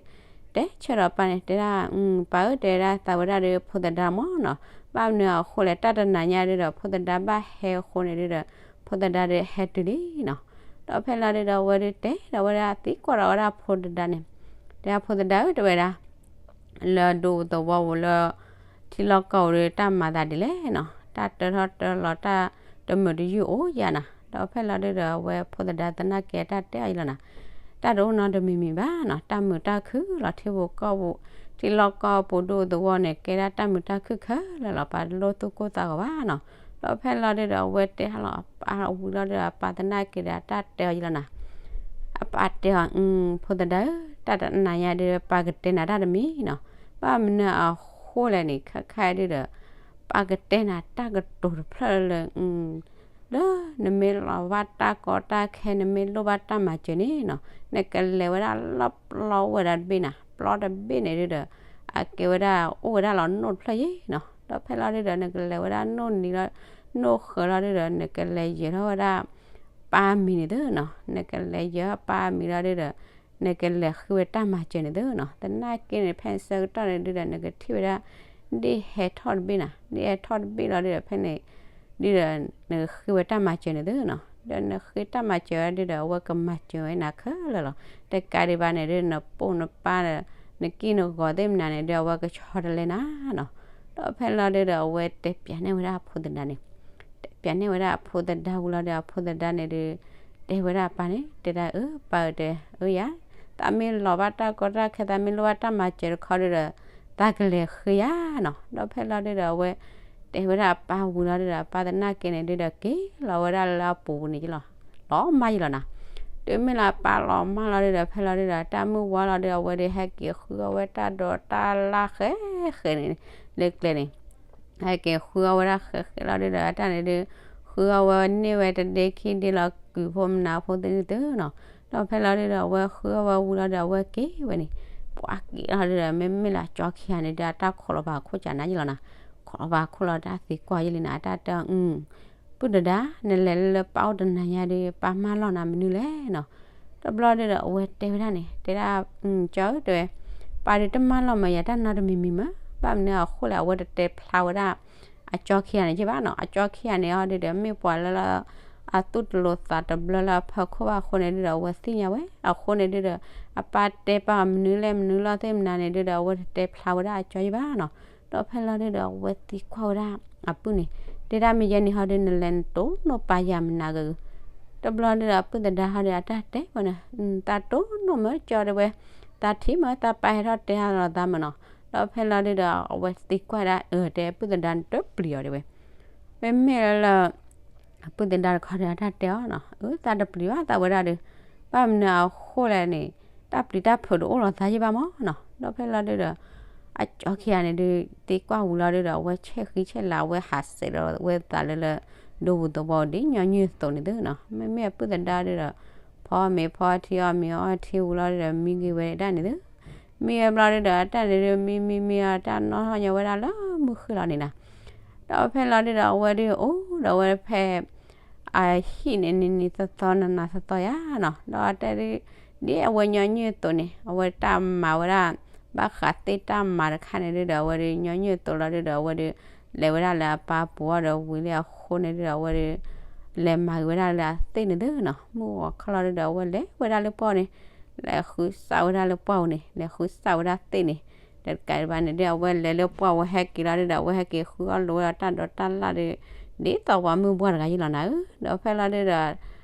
တဲဆၢဒီးအပၢ်န့ၣ် တဲဒၣ် ပၢ်ဧၢ တဲဒၣ်သးဝဲဒၣ်ဒု ဖိသဒါမၢ်နီၤ, ဘၣ်မနုၤအဃိလဲၣ် တၢ်တနၤညါဒုဒီး ဖိသဒါဘၣ်ဟဲအဃိန့ၣ်ဒုဒီး ဖိသဒါဒုဟဲတုၤလံနီၤ, ဒီးဖဲလီၤဒုဒီးအဝဲဒု တဲဒီးဝဲဒၣ်သံကွၢ်ဒီးဝဲဒၣ်ဖိသဒါန့ၣ် တဲဒၣ်ဖိသဒါဧၢ တဲဝဲဒၣ် လၢဒူသဝီပူၤလၢ ထံလီၢ်ကီၢ်ပူၤဒီး တၢ်မၤသးဒ်လဲၣ်နီၤ, တၢ်တၢထီၣ်တၢလီၤတၢ်တမုာ်တယုၢ်အိၣ်ယၤနၤ, ဒီးဖဲလီၤဒုဒီး အဝဲဖိသဒါသနာ်က့တၢ်တဲအီၤယံၤလီၤနၤ, တၢ်တအိၣ်နီတမံၤမံၤဘၣ်နီၤ, တၢ်မုာ်တၢ်ခုၣ်လီၤထံပူၤကီၢ်ပူၤ, ထံလီၢ်ကီၢ်ပူၤဒူသဝီန့ၣ် ကဲဒၣ်တၢ်မုာ်တၢ်ခုၣ်ခဲလၢာ်လီၤ, ပှၤတလိၣ်သူၣ်ကိၢ်သးဂီၤဘၣ်နီၤ, ဒီးဖဲလီၤဒုဒီး အဝဲတဲဟးလီၤအပၢ်ဝံၤလီၤဒုဒီး အပၢ်သနာ်က့ဒီး တၢ်တဲအီၤယံၤလီၤနၤ အပၢ်တဲအီၤ, ဖိသဒါဧၢ, တၢ်တနၤညါဒု ပၢ်ကတဲနၤတၢ်တမံၤနီၤ, ဘၣ်မနုၤအဃိလဲၣ်န့ၣ် ခဲခါဒုဒီး ပၢ်ကတဲနၤတၢ်ကတိၤတဖျၢၣ်လၢ လၢနမ့ၢ်လီၤဘၣ်တၢ်ကီတၢ်ခဲ နမ့ၢ်လိၣ်ဘၣ်တၢ်မၤစၢၤန့ၣ်နီၤ, နကလဲၤဝဲဒၣ်လၢပျီအိၣ်ဝဲဒၣ်တဘ့ၣ်နၤ, ပျီတဘ့ၣ်န့ၣ်ဒုဒီး အကဲဝဲဒၣ် အိၣ်ဝဲဒၣ်လီၤနိၣ်တဖျၢၣ်ယံၤနီၤ, ဒီးဖဲလီၤဒုဒီး နကလဲၤဝဲဒၣ်နိၣ်နံၤလီၤ နိၣ်ဃၢၤလီၤဒုဒီး နကလဲၤယဲၤထီၣ်ဝဲဒၣ် ပၢ်မံၤန့ၣ်သ့နီၤ, နကလဲၤယဲၤပၢ်မံၤလီၤဒုဒီး နကလဲၤဃ့ဝဲတၢ်မၤစၢၤန့ၣ်သ့နီၤ, သနာ်က့န့ၣ် ဖဲဆၢကတီၢ်န့ၣ်ဒုဒီး နကထံၣ်ဝဲဒၣ် ဒ့ၣ်ဟဲထီၣ်တဘ့ၣ်နၤ, ဒ့ၣ်ဟဲထီၣ်တဘ့ၣ်လီၤဒုဒီး ဖဲန့ၣ် ဒုဒီး နကဃ့ဝဲတၢ်မၤစၢၤန့ၣ်သ့နီၤ, ဒီးနဃ့တၢ်မၤစၢၤဝဲဒုဒီး အဝဲကမၤစၢၤဝဲနၤခဲလၢာ်လီၤ, တကးဒံးဘၣ်န့ၣ်ဒု နပိၢ်နပၢ်ဒီး နကံၢ်နဂီၤသ့ၣ်မနုၤန့ၣ်ဒု အဝဲကဆီတလဲနၤနီၤ, ဒီးဖဲလီၤဒုဒီး အဝဲတဲပျးန့ၢ်ဝဲဒၣ်အဖိသဒါန့ၣ် တဲပျးန့ၢ်ဝဲဒၣ်အဖိသဒါဝံၤလီၤဒီး အဖိသဒါန့ၣ်ဒု တဲဝဲဒၣ်အပၢ်န့ၣ် တဲဒၣ်အၢ ပၢ်ဧၢ တဲအၢယၤ, သးမ့ၢ်လီၤဘၣ်တၢ်ကီတၢ်ခဲ သးမ့ၢ်လိၣ်ဘၣ်တၢ်မၤစၢၤတခီဒုဒီး သးကလဲၤဃ့ယၤနီၤ. ဒီးဖဲလီၤဒုဒီး အဝဲတဲဝဲဒၣ်အပၢ်ဝံၤလီၤဒုဒီး အပၢ်သနာ်က့န့ၣ်ဒုဒီး က့ၤလီၤဝဲဒၣ်လၢအပူၤန့ၣ်လီၤ, လီၤမၢ်ယလီၤနၤ. တုၤမ့ၢ်လၢအပၢ်လီၤမၢ်လီၤဒုဒီး ဖဲလီၤဒုဒီး တၢ်မုၢ်ဝါလီၤဒုဒီး အဝဲဒုးဟဲက့ၤဃုအီၣ်ဝဲတၢ်ဒိးတၢ်လၣ် ဃဲဃဲန့ၣ် လၢကျဲန့ၣ် ဟဲက့ၤဃုအီၣ်ဝဲဒၣ်ဃဲဃဲလီၤဒုဒီး အတၢ်န့ၣ်ဒုး ဃုအီၣ်ဝဲန့ၢ်ဝဲတဒ့ခံဒ့လီၤ ကုၢ်ဖိမနၤဖိသ့ၣ်န့ၣ်သုနီၤ. ဒီးဖဲလီၤဒုဒီး အဝဲဃုအီၣ်ဝဲဝံၤလီၤဒုဒီး အဝဲက့ၤဝဲန့ၣ်, ပှၤက့ၤလီၤဒုဒီး မ့မ့ၢ်လၢအကၠီခံဂၤန့ၣ်ဒုး အတၢ်ခိးလီၤပာ်ခိၣ်ကနၤယလီၤနၤ. ခိးလီၤပာ်ခိၣ်လီၤ တၢ်သံကွၢ်ယလံနၤ အတၢ်တဲအီၤ ပုၢ်တဒါ နလဲၤလၢပၢ်အိၣ်တနၤညါဒုး ပၢ်မၢလီၤနၤမနုၤလဲၣ်နီၤ. တဘျီဒုဒီး အဝဲတဲဝဲဒၣ်န့ၣ် တဲဒၣ် ကၠီဧၢ တဲဝဲ, ပၢ်ဒုးတမၢလီၤမးယၤတၢ်နီတမံၤမံၤမး, ဘၣ်မနုၤအဃိလဲၣ် အဝဲတတဲဖျါဝဲဒၣ် အကၠီခံဂၤန့ၣ်က့ဘၣ်နီၤ. အကၠီခံဂၤန့ၣ်အီၤဒုဒီး မ့ၢ်ပှၤလၢ အသူၣ်တလိၤသးတဘျၢလၢအဖီခိၣ်ဘၣ်အဃိန့ၣ်ဒုဒီး အဝဲသ့ၣ်ညါဝဲ အဃိန့ၣ်ဒုဒီး အပၢ်တဲပာ်အီၤမနုၤလဲၣ်မနုၤလီၤသ့ၣ်မနၤန့ၣ်ဒုဒီး အဝဲတတဲဖျါဝဲဒၣ်အကၠီယဘၣ်နီၤ. ဒီးဖဲလီၤဒုဒီး အဝဲသံကွၢ်ဝဲဒၣ်အပုၢ်န့ၣ် တဲဒၣ်မ့ၢ်ယဲန့ၣ်ဟီဒု နလဲၤနတိၢ်နီၣ်ပာ်ယၤမနုၤဂ့ၤဂ့ၤ. တဘျီဒုဒီး အပုၢ်သဒါဟီဒု အတၢ်တဲဝဲန့ၣ် သးတိၢ်နီၣ်မၢကၠီတဲဝဲ, သးထံၣ်မၢ သးပၢ်ဟဲထီၣ်တဲဟးလီၤသးမၢနီၤ. ဒီးဖဲလီၤဒုဒီး အဝဲသံကွၢ်ဒၣ် အၢ တဲပုၢ်သဒါနတပျံၤအီၤတဲဝဲ မ့မ့ၢ်လၢ အပုၢ်သဒါတခီဒီး အတၢ်တဲအီၤနီၤ အၢ သးတပျံၤဘၣ်သးဝဲဒၣ်ဒီး ဘၣ်မနုၤအဃိလဲၣ်န့ၣ် တၢ်ပျံၤတၢ်ဖုးတအိၣ်လီၤသးယဘၣ်မၢနီၤ. ဒီးဖဲလီၤဒုဒီး အကၠီခံဂၤန့ၣ်ဒု သံကွၢ်ဝံၤလီၤဒုဒီး အဝဲဆဲးဃံဆဲးလၤ အဝဲဟးစဲးဒီးဝဲသးလၢလၢ ဒိပူၤသဝီဒ်ညီနုၢ်အသိးန့ၣ်သုနီၤ. မ့မ့ၢ်အပုၢ်သဒါဒုဒီး ဖီမ့ၤဖီထံအီၣ်မ့ၤအီထံဝံၤလီၤဒုဒီး မံဂ့ၤဝဲဒၣ်န့ၣ်သု မံဝဲဘျီဒုဒီး အတၢ်န့ၣ်ဒု မံမံမံအီၤ တၢ်နီၣ်ထီၣ်ညီဝဲဒၣ်လၢမုၢ်ဃ့ၢ်လီၤန့ၣ်နၤ. ဒီးဖဲလီၤဒုဒီး အဝဲဒုအိၣ်ဒီးအဝဲဖဲ အဟံၣ်န့ၣ် နံၤနံၤသီသီနၤနၤသီသီယါနီၤ. ဒီးအတၢ်ဒု ဒ်အဝဲညီနုၢ်အသိးန့ၣ် အဝဲတၢ်မၤဝဲဒၣ် ဘၣ်ဃးသ့ၣ်တၢ်မၤတခါန့ၣ်ဒုဒီး အဝဲဒု ညီနုၢ်အသိးလီၤဒုဒီး အဝဲဒု လဲၤဝဲဒၣ်လၢအပၢ်ပူၤအီၤဒီးဝံၤလံအဃိန့ၣ်ဒုဒီး အဝဲဒု လဲၤမၤဂ့ၤဝဲဒၣ်လၢအသ့ၣ်န့ၣ်သုနီၤ. မုၢ်ဂီၤခီလီၤဒုဒီး အဝဲလဲၤဝဲဒၣ်လၢပှၢ်န့ၣ် လဲၤဃုစးဝဲဒၣ်လၢပှၢ်န့ၣ် လဲၤဃုစးဝဲဒၣ်သ့ၣ်န့ၣ် ဒီးတကးဒံးဘၣ်န့ၣ်ဒု အဝဲလဲၤလၢပှၢ်ဝဲဟဲက့ၤလီၤဒုဒီး အဝဲဟဲက့ၤဃုအီၣ်လိာ်ဝဲဒၣ်တၢ်ဒိးတၢ်လၣ်ဒု ဒ်သိးပှၤမုၢ်ပှၢ်တဂၤယလီၤနၤဧၢ. ဒီးဖဲလီၤဒုဒီး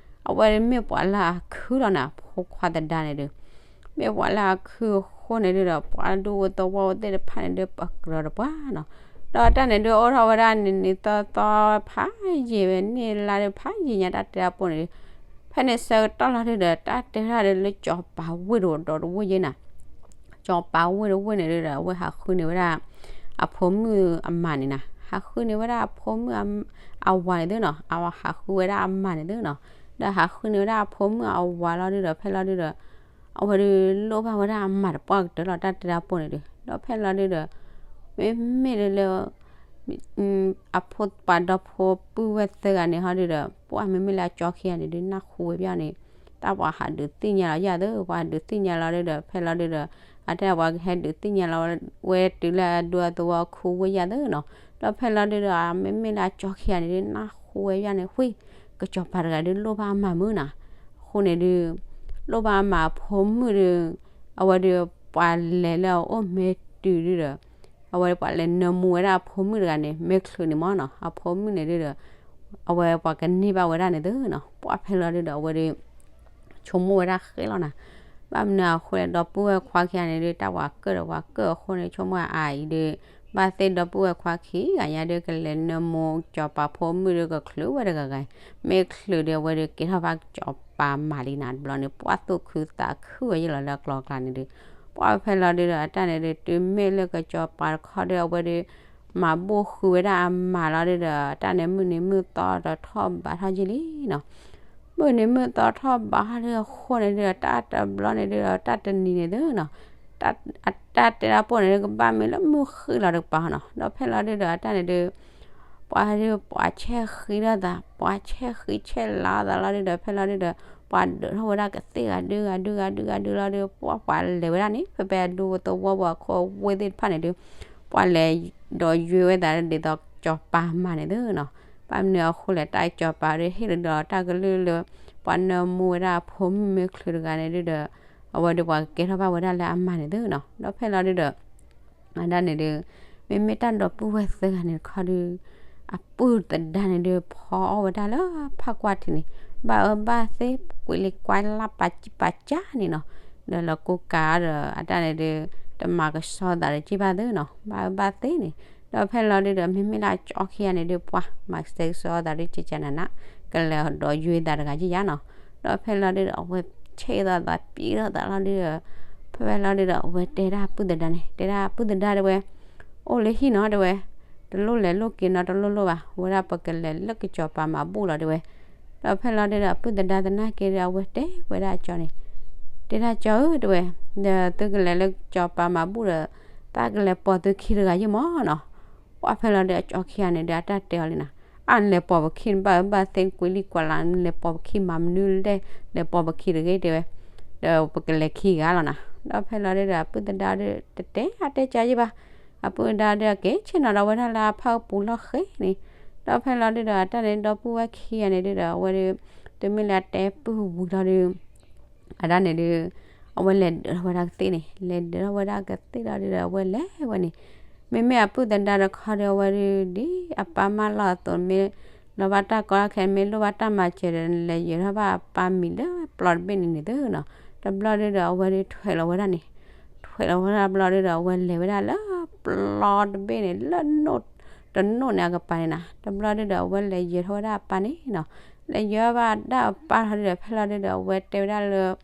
အဝဲမ့ၢ်ပှၤလၢအခုလီၤနၤ ဖိခွါသဒါန့ၣ်ဒု မ့ၢ်ပှၤလၢအခုအဃိန့ၣ်ဒုဒီး ပှၤဒူဖိသဝီဖိသ့ၣ်တဖၣ်န့ၣ်ဒု ပကြၢးတပှၢ်နီၤ. ဒီးတၢ်န့ၣ်ဒု အိၣ်ထီၣ်ဝဲဒၣ်နံၤနံၤသီသီဖးယံာ်ဝဲ န့ၢ်လါဒုဖးယံာ်ညါ တၢ်တဲတၢ်ပိၢ်န့ၣ်ဒု ဖဲန့ၣ်ဆၢကတီၢ်လီၤဒုဒီး တၢ်တဲဝဲဒၣ်ဒုလၢစီၤပၤဝ့ၢ်တအိၣ်ဒီးတဝ့ၢ်ယဲနၤ စီၤပၤဝ့ၢ်တဝ့ၢ်န့ၣ်ဒုဒီး အဝဲဟးဃုန့ၢ်ဝဲဒၣ် အဖိမုၣ်အမါန့ၣ်နၤ ဟးဃုန့ၢ်ဝဲဒၣ်အဖိမုၣ်အဝၤန့ၣ်သုနီၤ အဝဲဟးဃုဝဲဒၣ်အမါန့ၣ်သုနီၤ. ဒီးဟးဃုန့ၢ်ဝဲဒၣ်အဖိမုၣ်အဝၤလီၤဒုဒီး ဖဲလီၤဒုဒီး အဝဲဒုလိၣ်ဘၣ်ဝဲဒၣ်အမါတပှၢ်ကတၢၢ်လီၤ တၢ်တဲတၢ်ပိၢ်န့ၣ်ဒု ဒီးဖဲလီၤဒုဒီး မ့မ့ၢ်လၢလၢ အဖိပှၤဒီဖိပုၢ်ဝဲၢ်သၢဂၤန့ၣ်ဟီဒုဒီး ပှၤမ့မ့ၢ်လၢအကၠီခံဂၤန့ၣ်ဒု နၢ်ဟူဝဲပျီန့ၣ် တၢ်ပှၤဟးဒုးသ့ၣ်ညါလီၤယၤသု ပှၤဒုးသ့ၣ်ညါလီၤဒုဒီး ဖဲလီၤဒုဒီး အတၢ်ပှၤကဟဲဒုးသ့ၣ်ညါလီၤဝဲ တုၤလၢအဒူအသဝီခူဝဲယၤသုနီၤ. ဒီးဖဲလီၤဒုဒီး မ့မ့ၢ်လၢအကၠီခံဂၤန့ၣ်ဒု နၢ်ဟူဝဲပျီန့ၣ် ဝ့ၢ် ကစီၤပၤတဂၤဒုလိၣ်ဘၣ်အမါမုၣ်နၤ အဃိန့ၣ်ဒု လိၣ်ဘၣ်အမါအဖိမုၣ်ဒု အဝဲဒု ပှၤလဲၤလၢအအိၣ်မ့ၢ်တုၤဒုဒီး အဝဲပှၤလဲၤနၢမူဝဲဒၣ်အဖိမုၣ်တဂၤန့ၣ် မ့ၢ်ချုးန့ၣ်မၢနီၤ အဖိမုၣ်န့ၣ်ဒုဒီး အဝဲပှၤကန့ၢ်ဘၣ်ဝဲဒၣ်န့ၣ်သုနီၤ ပှၤဖဲလီၤဒုဒီး အဝဲဒု ဆိကမိၣ်ဝဲဒၣ်ဃဲလီၤနၤ ဘၣ်မနုၤအဃိလဲၣ် ဒီပုၢ်ဝဲၢ်ခွါခံဂၤန့ၣ်ဒု တၢ်ပှၤကၢၣ်ဒီးပှၤကၢၣ်အဃိန့ၣ် ဆိကမိၣ်အအံၤဒု ဘၣ်သ့ၣ်ဒီပုၢ်ဝဲၢ်ခွါခံဂၤညါဒု ကလဲၤနၢမူကစီၤပၤဖိမုၣ်ဒု ကချုးဝဲတဂၤဂၤ မ့ၢ်ချုးဒု အဝဲဒု ကဲထီၣ်ဘၣ်ကစီၤပၤမါလံနၤ တဘျီန့ၣ် ပှၤသူၣ်ခုသးခုဝဲယလီၤလၢအကျိၤအကျဲန့ၣ်ဒု ပှၤဖဲလီၤဒုဒီး အတၢ်န့ၣ်ဒု တုၤမ့ၢ်လၢကစီၤပၤတခီဒု အဝဲဒု မၤဘူၣ်ဃုဝဲဒၣ်အမါလီၤဒုဒီး တၢ်န့ၣ်မုၢ်နံၤမုၢ်သီဒီးထီၣ်ဘးထီၣ်က့ၤလံနီၤ မုၢ်နံၤမုၢ်သီထီၣ်ဘးထီၣ်ဒုအဃိန့ၣ်ဒု တၢ်တဘျီန့ၣ်ဒုဒီး တၢ်တနံၤန့ၣ်သုနီၤ အတၢ်တဲတၢ်ပိၢ်န့ၣ်ဒု ကဘၣ်မ့ၢ်လၢမုၢ်ဃ့ၢ်လီၤတကပၤနီၤ ဒီးဖဲလီၤဒုဒီး အတၢ်န့ၣ်ဒု ပှၤဒု ပှၤဆဲးဃံထီၣ်သး ပှၤဆဲးဃံဆဲးလၤအီၣ်သးလီၤဒုဒီး ဖဲလီၤဒုဒီး ပှၤဒုးထီၣ်ဝဲဒၣ်ကသ့ၣ်ဂၤဒုဂၤဒုဂၤဒုဂၤဒုလီၤဒု ပှၤပှၤလဲၤဝဲဒၣ်န့ၣ် ဖဲဖဲအဒူသဝီပူၤအခိၣ်အဝ့ၢ်သ့ၣ်တဖၣ်န့ၣ်ဒု ပှၤလဲၤဒီးယွဲဝဲသးဒ်သိးကစီၤပၤမါန့ၣ်သုနီၤ ဘၣ်မနုၤအဃိလဲၣ် တၢ်ကစီၤပၤဒုဟ့ၣ်လီၤဒီးတၢ်ကလုၢ်လၢ ပှၤနၢမူဝဲဒၣ်အဖိမုၣ်မ့ၢ်ချုးတဂၤန့ၣ်ဒုဒီး အဝဲဒုပှၤကကဲထီၣ်ဘၣ်ဝဲဒၣ်လၢအမါန့ၣ်သုနီၤ ဒီးဖဲလီၤဒုဒီး အတၢ်န့ၣ်ဒု မ့မ့ၢ်တၢ်ဒီပုၢ်ဝဲၢ်သၢဂၤန့ၣ်တခီဒု အပုၢ်သဒါန့ၣ်ဒု ဖီအီၣ်ဝဲဒၣ်လၢဖးကွၢ်ထံးန့ၣ် ဘၣ်အၢဘၣ်သီ ကွံာ်လံကွၢ်လၢ်ပာ်ကံၢ်ပာ်ကၢ်န့ၣ်နီၤ ဒီးလီၤကိးကးဒီး အတၢ်န့ၣ်ဒုး တမၤကဆှီသးဒီးက့ၢ်ဘၣ်သုနီၤ, ဘၣ်အၢဘၣ်သီန့ၣ်, ဒီးဖဲလီၤဒုးဒီး မ့မ့ၢ်လၢအကၠီခံဂၤန့ၣ်ဒုး ပှၤမၤကဆှီသးဒုး ကကနန ကလဲၤဒီးယွဲသးတဂၤယံယါနီၤ, ဒီးဖဲလီၤဒုးဒီး အဝဲဆဲးသးသးပံးထီၣ်သးလီၤဒုးဒီး ဖဲဖဲလီၤဒုးဒီး အဝဲတဲဒၣ်ပုၢ်သဒါန့ၣ် တဲဒၣ်ပုၢ်သဒါတဲဝဲ အိၣ်လၢဟံၣ်နီၤတဲဝဲ, တလိၣ်လဲၤလိၣ်က့ၤနီၤ တလိၣ်လိၣ်ဘၣ်, ဝဲဒၣ်ပကလဲၤလၢကစီၤပၤမၤဘူၣ်လီၤတဲဝဲ, ဒီးဖဲလီၤဒုးဒီး အပုၢ်သဒါသနာ်က့ဒီး အဝဲတဲဝဲဒၣ်အကၠီန့ၣ်, တဲဒၣ်ကၠီဧၢတဲဝဲ, ဒီးသုကလဲၤလၢကစီၤပၤမၤဘူၣ်ဒီး သးကလဲၤပိာ်သုခံတဂၤယံမၢ်နီၤ, ပှၤဖဲလီၤဒုးအကၠီခံဂၤန့ၣ်ဒီး အတၢ်တဲအီၤလံနီၤ, အလဲၤပိာ်ပခံန့ၣ် ဘၣ်အၢဘၣ်သီကွံာ်လံကွၢ်လၢ် လဲၤပိာ်ပခံမၤမနုၤလဲၣ်, လဲၤပိာ်ပခံတဂ့ၤတဲဝဲ, ဒီးပကလဲၤခံဂၤလီၤနီၤ, ဒီးဖဲလီၤဒုးဒီး အပုၢ်သဒါဒုးတတဲအါတဲကၢယံဘၣ်, အပုၢ်သဒါဒုးအက့ၤဆ့ၣ်နီၤဒီးဝဲဒၣ်လၢအဖၢပူၤလီၢ်ဃဲန့ၣ်, ဒီးဖဲလီၤဒုးဒီး အတၢ်န့ၣ်ဒီပုၢ်ဝဲၢ်ခံဂၤန့ၣ်ဒုးဒီး အဝဲဒုး တုၤမ့ၢ်လၢအတဲပုၢ်ဝံၤလီၤဒုး အတၢ်န့ၣ်ဒုး အဝဲလဲၤဒုးထီၣ်ဝဲဒၣ်ကသ့ၣ်န့ၣ်, လဲၤဒုးထီၣ်ဝဲဒၣ်ကသ့ၣ်လီၤဒုးဒီး အဝဲလဲၤဝဲန့ၣ်, မ့မ့ၢ်အပုၢ်သဒါတခီဒီး အဝဲဒုး ဒ်အပၢ်မၢလီၤအသိး မ့ၢ်လီၤဘၣ်တၢ်ကီတၢ်ခဲ မ့ၢ်လိၣ်ဘၣ်တၢ်မၤစၢၤဒီး လဲၤယဲၤထီၣ်ဘၣ်အပၢ်မံၤလၢပျီတဘ့ၣ်န့ၣ်န့ၣ်သုနီၤ, တဘျီဒုးဒီး အဝဲဒုးထွဲးလီၤဝဲဒၣ်န့ၣ်, ထွဲးလီၤဝဲဒၣ်ဘျီဒုးဒီး အဝဲလဲၤဝဲဒၣ်လၢ ပျီတဘ့ၣ်န့ၣ် လၢ တနိၣ်န့ၣ်အကပၤန့ၣ်နီၤ, တဘျီဒုးဒီး အဝဲလဲၤယဲၤထီၣ်ဝဲဒၣ်အပၢ်န့ၣ်နီၤ, လဲၤယဲၤဘၣ်ဒၣ်အပၢ်လီၤဒုးဒီး ဖဲလီၤဒုးဒီး အဝဲတဲဝဲဒၣ်လၢ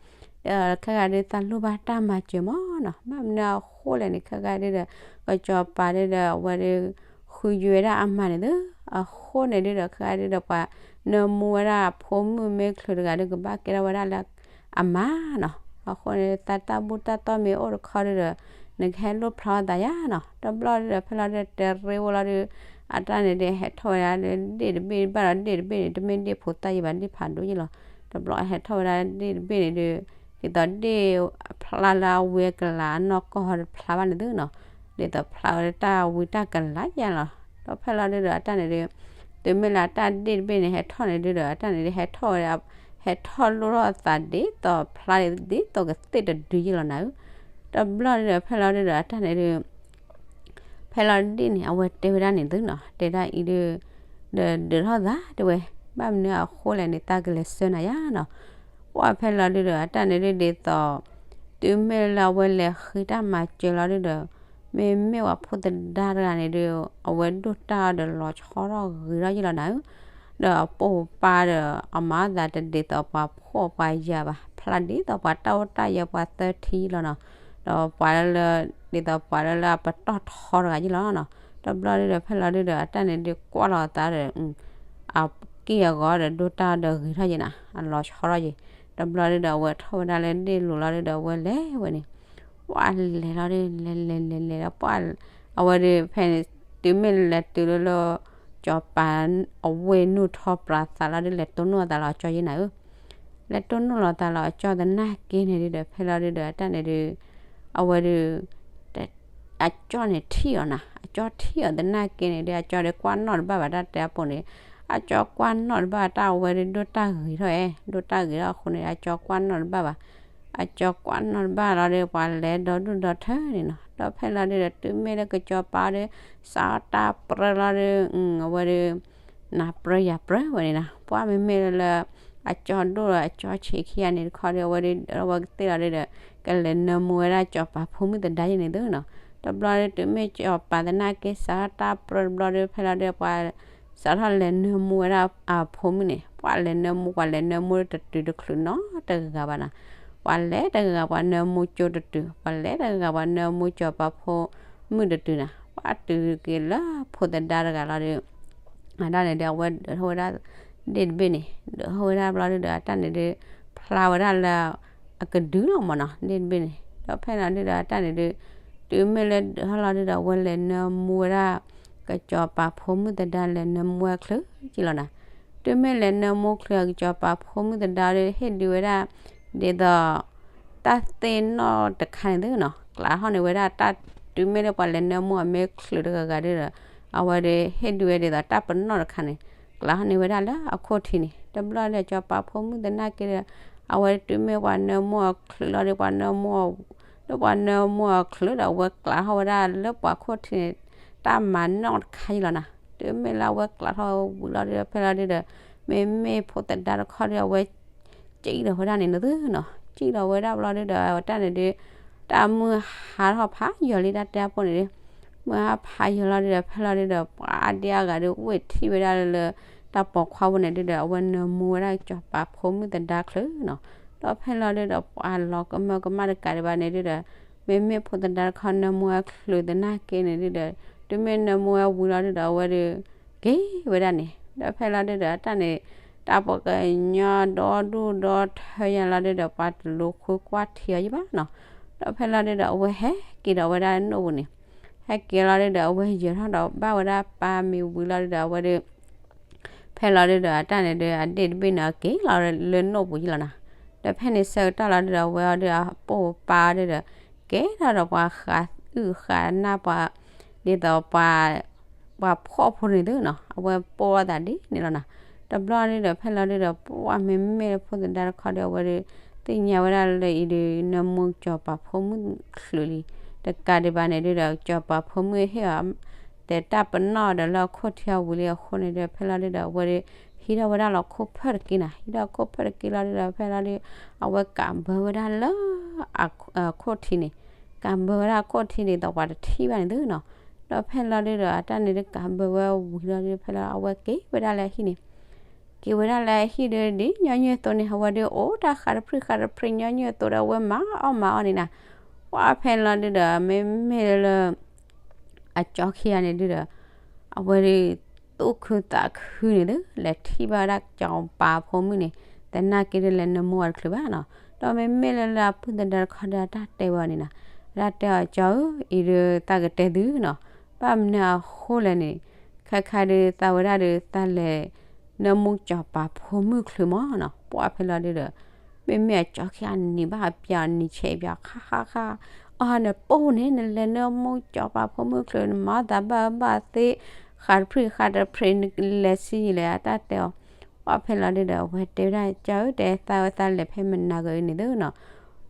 ခဲဂၤဒုးသးလိၣ်ဘၣ်တၢ်မၤစၢၤမၢ်နီၤ, ဘၣ်မနုၤအဃိလဲၣ်န့ၣ် ခဲဂၤဒုးဒီး ကစီၤပၤဒုးဒီး အဝဲဒုး ဃုယွဲဒၣ်အမါန့ၣ်သု, အဃိန့ၣ်ဒုးဒီး ခဲဂၤဒုးဒီး ပှၤနၢမူဝဲဒၣ်အဖိမုၣ်မ့ၢ်ချုးတဂၤဒုး ကဘၣ်ကဲထီၣ်ဝဲဒၣ်လၢအမါနီၤ, အဃိန့ၣ် သးတၢ်ဘူၣ်တၢ်တီၢ်မ့ၢ်အိၣ်တခီဒုးဒီး နကဟဲလိၣ်ဖျါအသးယါနီၤ, တဘျီဒုးဒီး ဖဲလီၤဒုး တရ့ဝဲလီၤဒုး အတၢ်န့ၣ်ဒုး ဟဲထီၣ်ဝဲဒၣ်လၢဒ့ၣ်တဘ့ၣ်ဘၣ်ဒီး ဒ့ၣ်တဘ့ၣ်န့ၣ် တမ့ၢ်ဒ့ၣ်ဖိသၣ်ယံဘၣ် ဒ့ၣ်ဖးဒိၣ်ယံလီၤ, တဘျီဟဲထီၣ်ဝဲဒၣ်ဒ့ၣ်တဘ့ၣ်န့ၣ်ဒုး ဒ်သိးဒ့ၣ်ဖျါလၢအဝံအကလၤအနီၢ်ကီၢ်ဟီဒီးဖျါဘၣ်န့ၣ်သုနီၤ, ဒ်သိးဖျါဝဲဒၣ်တၢ်ဝံတၢ်ကလၤယါလီၤ, ဒီးဖဲလီၤဒုးဒီး အတၢ်န့ၣ်ဒုး တုၤမ့ၢ်လၢအတၢ်ဒ့ၣ်တဘ့ၣ်န့ၣ် ဟဲထီၣ်န့ၣ်ဒုးဒီး အတၢ်န့ၣ်ဒုး ဟဲထီၣ်ဝဲဒၣ် ဟဲထီၣ်လိၣ်ထီၣ်အသးဒ်သိးဖျါဒ်သိးကသ့ၣ်တဒုယံလီၤနၤဧၢ, တဘျီဒုးဒီး ဖဲလီၤဒုးဒီး အတၢ်န့ၣ်ဒုး ဖဲလီၤဒ့ၣ်န့ၣ် အဝဲတဲဝဲဒၣ်န့ၣ်သုနီၤ, တဲဒၣ်အံၤဒုး ဒီးဒုးထီၣ်သးတဲဝဲ, ဘၣ်မနုၤအဃိလဲၣ်န့ၣ် သးကလဲၤဆှၢနၤယါနီၤ, ပှၤဖဲလီၤဒုးဒီး အတၢ်န့ၣ်ဒုးဒ်သိး တုၤမ့ၢ်လၢအဝဲလဲၤဃ့တၢ်မၤစၢၤလီၤဒုးဒီး မ့မ့ၢ်ပှၤဖိသဒါတဂၤန့ၣ်ဒုး အဝဲဒိၣ်တၢ်အီၤဒီးလီၤဆီထီၣ်ဂ့ၤထီၣ်ယံလီၤနၤဧၢ, ဒီးအပိာ်ပၢ်ဒီး အမၤအသးတဒ်သိးပှၤဖှီၣ်ပှၤယာ်ဘၣ်, ဖျါဒ်သိးပှၤတၢ်အိၣ်တၢ်ယၢၤပှၤသၢထံလီၤနီၤ, ဒီးပှၤလၢလၢ ဒ်သိးပှၤလၢလၢအပတီၢ်ထီတဂၤယံလီၤနီၤ, တဘျီဒုးဒီး ဖဲလီၤဒုးဒီး အတၢ်န့ၣ်ဒုးကွၢ်လီၤအသးဒီး အက့ၢ်အဂီၤဒီးဒိၣ်တၢ်ဒီးဂ့ၤထီၣ်ယံနၤ, အလီၤဆီထီၣ်ယံ, တဘျီဒုးဒီး အဝဲထီၣ်ဝဲဒၣ်လၢဒ့ၣ်လိၤလီၤဒုးဒီး အဝဲလဲၤဝဲန့ၣ်, ပှၤလဲၤလီၤဒုး လဲၤလဲၤလဲၤလဲၤဒီး ပှၤ အဝဲဒုးဖဲန့ၣ် တုၤမ့ၢ်လဲၤတုၤလၢလၢ ကၠီၤပၤအဝဲၢ်နုာ်ထီၣ်ပြးသးလီၤဒုး လဲၤတိၢ်နီၣ်အသးလီၤအကၠီယံနၤဧၢ, လဲၤတိၢ်နီၣ်လီၤသးလီၤအကၠီသနာ်က့န့ၣ်ဒုးဒီး ဖဲလီၤဒုးဒီး အတၢ်န့ၣ်ဒုး အဝဲဒုး အကၠီန့ၣ်ထံၣ်အီၤနၤ, အကၠီထံၣ်အီၤသနာ်က့န့ၣ်ဒုး အကၢ်ဒုးကွၢ်နီၣ်တဘၣ်ဘၣ် တၢ်တဲအပိာ်န့ၣ်, အကၢ်ကွၢ်နီၣ်တဘၣ် တၢ်အဝဲဒုးဒိၣ်တၢ်ဂ့ၤထီၣ်ဧဲ, ဒိၣ်တၢ်ဂ့ၤထီၣ်အဃိန့ၣ် အကၢ်ကွၢ်နီၣ်တဘၣ်ဘၣ်, အကၢ်ကွၢ်နီၣ်တဘၣ်လီၤဒီး ပှၤလဲၤဒီဒူၣ်ဒီထၢန့ၣ်နီၤ, ဒီးဖဲလီၤဒုးဒီး တုၤမ့ၢ်လၢကစၢ်စီၤပၤဒီး စးထီၣ်တၢ်ပြၢလီၤဒီး အဝဲဒုး နၢ်ပြၢယၢ်ပြၢဝဲန့ၣ်နီၤ, ပှၤမ့မ့ၢ်လၢ အကၠီဒိၣ်ဒီးအကၠီဆံးခံဂၤန့ၣ်တခီဒီး အဝဲဒုး အဝဲကသ့ၣ်လီၤဒုးဒီး ကလဲၤနၢမူဝဲဒၣ်စီၤပၤဖိမုၣ်သဒါယဲန့ၣ်သုနီၤ, တဘျီဒုး တုၤမ့ၢ်ကစၢ်စီၤပၤသနာ်က့ စးထီၣ်တၢ်ပြၢတဘျီဒီး ဖဲလီၤဒုး ပှၤ စးထီၣ်လဲၤနၢမူဝဲဒၣ်အဖိမုၣ်န့ၣ်, ပှၤလဲၤနၢမူ ပှၤလဲၤနၢမူတတုၤတချုးနီတဂၤဘၣ်နီၤ, ပှၤလဲၤတဂၤဂၤ ပှၤနၢမူကၠိတတုၤ, ပှၤလဲၤတဂၤဂၤ ပှၤနၢမူစီၤပၤဖိမုၣ်တတုၤနီၤ, ပှၤတုၤက့ၤလၢဖိသဒါတဂၤလီၤဒီး အတၢ်န့ၣ်ဒီး အဝဲဒုးထီၣ်ဝဲဒၣ် ဒ့ၣ်တဘ့ၣ်န့ၣ်, ဒုးထီၣ်ဝဲဒၣ်ဘျီဒုးဒီး အတၢ်န့ၣ်ဒုး ဖျါဝဲဒၣ်လၢ အကဒုလီၤမၢ်နီၤ ဒ့ၣ်တဘ့ၣ်န့ၣ်, ဒီးဖဲလီၤဒုးဒီး အတၢ်န့ၣ်ဒုး တုၤမ့ၢ်လၢဒုးထီၣ်လီၤဒုးဒီး အဝဲလဲၤနၢမူဝဲဒၣ် ကစၢ်စီၤပၤဖိမုၣ်သဒါ လဲၤနၢမူဝဲချုးက့လီၤနၤ, တုၤမ့ၢ်လဲၤနၢမူချုး ကစၢ်စီၤပၤဖိမုၣ်သဒါဒီး ဟ့ၣ်ဒုးဝဲဒၣ် ဒ်သိး တၢ်သ့ၣ်နီၣ်တခါန့ၣ်သုနီၤ, ကျးထီၣ်န့ၢ်ဝဲဒၣ်တၢ် တုၤမ့ၢ်လၢပှၤလဲၤနၢမူအီၤမ့ၢ်ချုးတဂၤဂၤဒုးဒီး အဝဲဒုးဟ့ၣ်ဒုးဝဲဒ်သိးတၢ်ပနီၣ်တခါန့ၣ် ကျးထီၣ်န့ၢ်ဝဲဒၣ်လၢအခိၣ်ထံးန့ၣ်, တဘျီဒီး စီၤပၤဖိမုၣ်သနာ်က့ဒီး အဝဲဒုးတုၤမ့ၢ်ပှၤနၢမူအီၤချုးလီၤဒီး ပှၤနၢမူအီၤ လၢပှၤနၢမူအီၤချုးဒီး အဝဲကျးထီၣ်ဝဲဒၣ်လၢပှၤခိၣ်ထံးန့ၣ် တၢ်မၤနီၣ်တခါအံၤလီၤနၤ, တုၤမ့ၢ်လၢအဝဲကျးထီၣ်ဝံၤလီၤဒုးဒီး ဖဲလီၤဒုးဒီး မ့မ့ၢ်ဖိသဒါတခီဒီး အဝဲ က ကံၣ်ဒီးဝဲဒၣ်န့ၣ်နီၤသုနီၤ, ကံၣ်ဒီးဝဲဒၣ်ဘျီဒုဒီး တၢ်န့ၣ်ဒု တၢ်မုၢ်ဟါထီၣ်ဖးယိာ်လံ တၢ်တဲအပိၢ်န့ၣ်ဒု, မုၢ်ဟါဖးယိာ်လီၤဒုဒီး ဖဲလီၤဒုဒီး ပှၤအါဒံအါဂၤဒု ဝ့ၢ်ထံၣ်ဝဲဒၣ်လၢ တၢ်ပိာ်ခွါဖိန့ၣ်ဒုဒီး အဝဲနၢမူဝဲဒၣ်စီၤပၤဖိမုၣ်သဒါချုးနီၤ, ဒီးဖဲလီၤဒုဒီး ပှၤလီၤကမၢကမၣ်တကးဒံးဘၣ်န့ၣ်ဒုဒီး မ့မ့ၢ်ဖိသဒါတခီနၢမူဝဲချုးသနာ်က့န့ၣ်ဒုဒီး တုၤမ့ၢ်နၢမူဝဲဝံၤလီၤဒုဒီး အဝဲဒု က့ၤဝဲဒၣ်န့ၣ်, ဒီးဖဲလီၤဒုဒီး တၢ်န့ၣ် တၢ်ပိာ်ကညီဒီဒူၣ်ဒီထၢညါလီၤဒုဒီး ပှၤတလူၤဃုကွၢ်ထံအီၤယံၤဘၣ်နီၤ, ဒီးဖဲလီၤဒုဒီး အဝဲဟဲက့ၤဒီးဝဲဒၣ်နိၣ်ပူၤန့ၣ်, ဟဲက့ၤလီၤဒုဒီး အဝဲယဲၤထီၣ်ဒီးဘၣ်ဝဲဒၣ်ပၢ်မ့ၤဝံၤလီၤဒုဒီး အဝဲဒု ဖဲလီၤဒုဒီး တၢ်န့ၣ်ဒု အဒ့ၣ်တဘ့ၣ်န့ၣ် က့ၤလီၤလၢနိၣ်ပူၤယံၤလီၤနီၤ, ဒီးဖဲန့ၣ်ဆၢကတီၢ်လီၤဒုဒီး အဝဲအီၤဒု အပိၢ်ပၢ်အီၤဒုဒီး ကဲထီၣ်ဒီးပှၤဃးအုၣ်ဃးနၢ်ပှၤ ဒ်သိးပှၤ ပှၤဖှီၣ်ဖိန့ၣ်သုနီၤ, အဝဲပိၢ်အီၤသးဒ်န့ၣ်လီၤနီၤ, တဘျီဒုဒီး ဖဲလီၤဒုဒီး ပှၤမ့မ့ၢ်လၢဖိသဒါတခီဒီး အဝဲဒု သ့ၣ်ညါဝဲဒၣ်လၢအံၤဒု နၢမူစီၤပၤဖိမုၣ်ချုးလံ, တကးဒံးဘၣ်န့ၣ်ဒုဒီး စီၤပၤဖိမုၣ်ဟ့ၣ်အီၤ တဲတၢ်ပနီၣ်ဒီးလၢအခိၣ်ထံအဝံၤလံအဃိန့ၣ်ဒု ဖဲလီၤဒုဒီး အဝဲဒု ဟံးထီၣ်ဝဲဒၣ်လီၤခိၣ်ဖၢၣ်တက့ၢ်နီၤ, ဟံးထီၣ်ခိၣ်ဖၢၣ်တက့ၢ်လီၤဒုဒီး ဖဲလီၤဒု အဝဲကးဘၢဝဲဒၣ်လၢ အခိၣ်ထံန့ၣ်, ကးဘၢဝဲဒၣ်ခိၣ်ထံဒ်သိးပှၤတထံၣ်ဘၣ်န့ၣ်သုနီၤ, ဒီးဖဲလီၤဒုဒီး အတၢ်န့ၣ်ဒုကးဘၢဝဲဝံၤလီၤဒု ဖဲလီၤအဝဲက့ၤဝဲဒၣ်လၢအဟံၣ်န့ၣ် က့ၤဝဲဒၣ်လၢအဟံၣ်ဒုဒ်ညီနုၢ်အသိးန့ၣ် အဝဲဒုအိၣ်တၢ်ဃးတဖျၢၣ်ဃးတဖျၢၣ်ညီနုၢ်အသိးဒီး အဝဲမၤအီၣ်မၤအီၣ်န့ၣ်နီၤ, ပှၤဖဲလီၤဒုဒီး မ့မ့ၢ်လၢ အကၠီခံဂၤန့ၣ်ဒုဒီး အဝဲဒု သူၣ်ခုသးခုန့ၣ်သု လဲၤထံၣ်ဘၣ်ဝဲဒၣ်စီၤပၤဖိမုၣ်န့ၣ် သနာ်က့ဒုလဲၤနၢမူအီၤတချုးဘၣ်နီၤ, ဒီးမ့မ့ၢ်လၢလၢအပုၢ်သဒါတခီဒီး အတၢ်တဲဝဲအီၤန့ၣ်နီၤ, အတၢ်တဲအီၤ ကၠီဧၢ, အံၤဒုသးကတဲသုနီၤ, ဘၣ်မနုၤအဃိလဲၣ်န့ၣ်, ခဲခါဒုသးဝဲဒၣ်ဒု သးလဲၤ နၢမူစီၤပၤဖိမုၣ်ချုးမးနီၤ, ပှၤဖဲလီၤဒုဒီး မ့မ့ၢ်အကၠီခံဂၤန့ၣ်ဘၣ်အပျးအီၤနံၤဆဲးပျးခါခါခါ, အီၤနပိၢ်န့ၣ် နလဲၤနၢမူစီၤပၤဖိမုၣ်ချုး နမၤသးဘၣ်ဘၣ်သ့, ဃးတဖျၢၣ်ဃးတဖျၢၣ် နလဲၤဆံးယံာ်လဲၣ် အတၢ်တဲအီၤ, ပှၤဖဲလီၤဒုဒီး အဝဲတဲဝဲဒၣ် ကၠီဧၢ တဲသးဝဲသးလဲၤဖဲမနၤဂၤအံၤန့ၣ်သုနီၤ,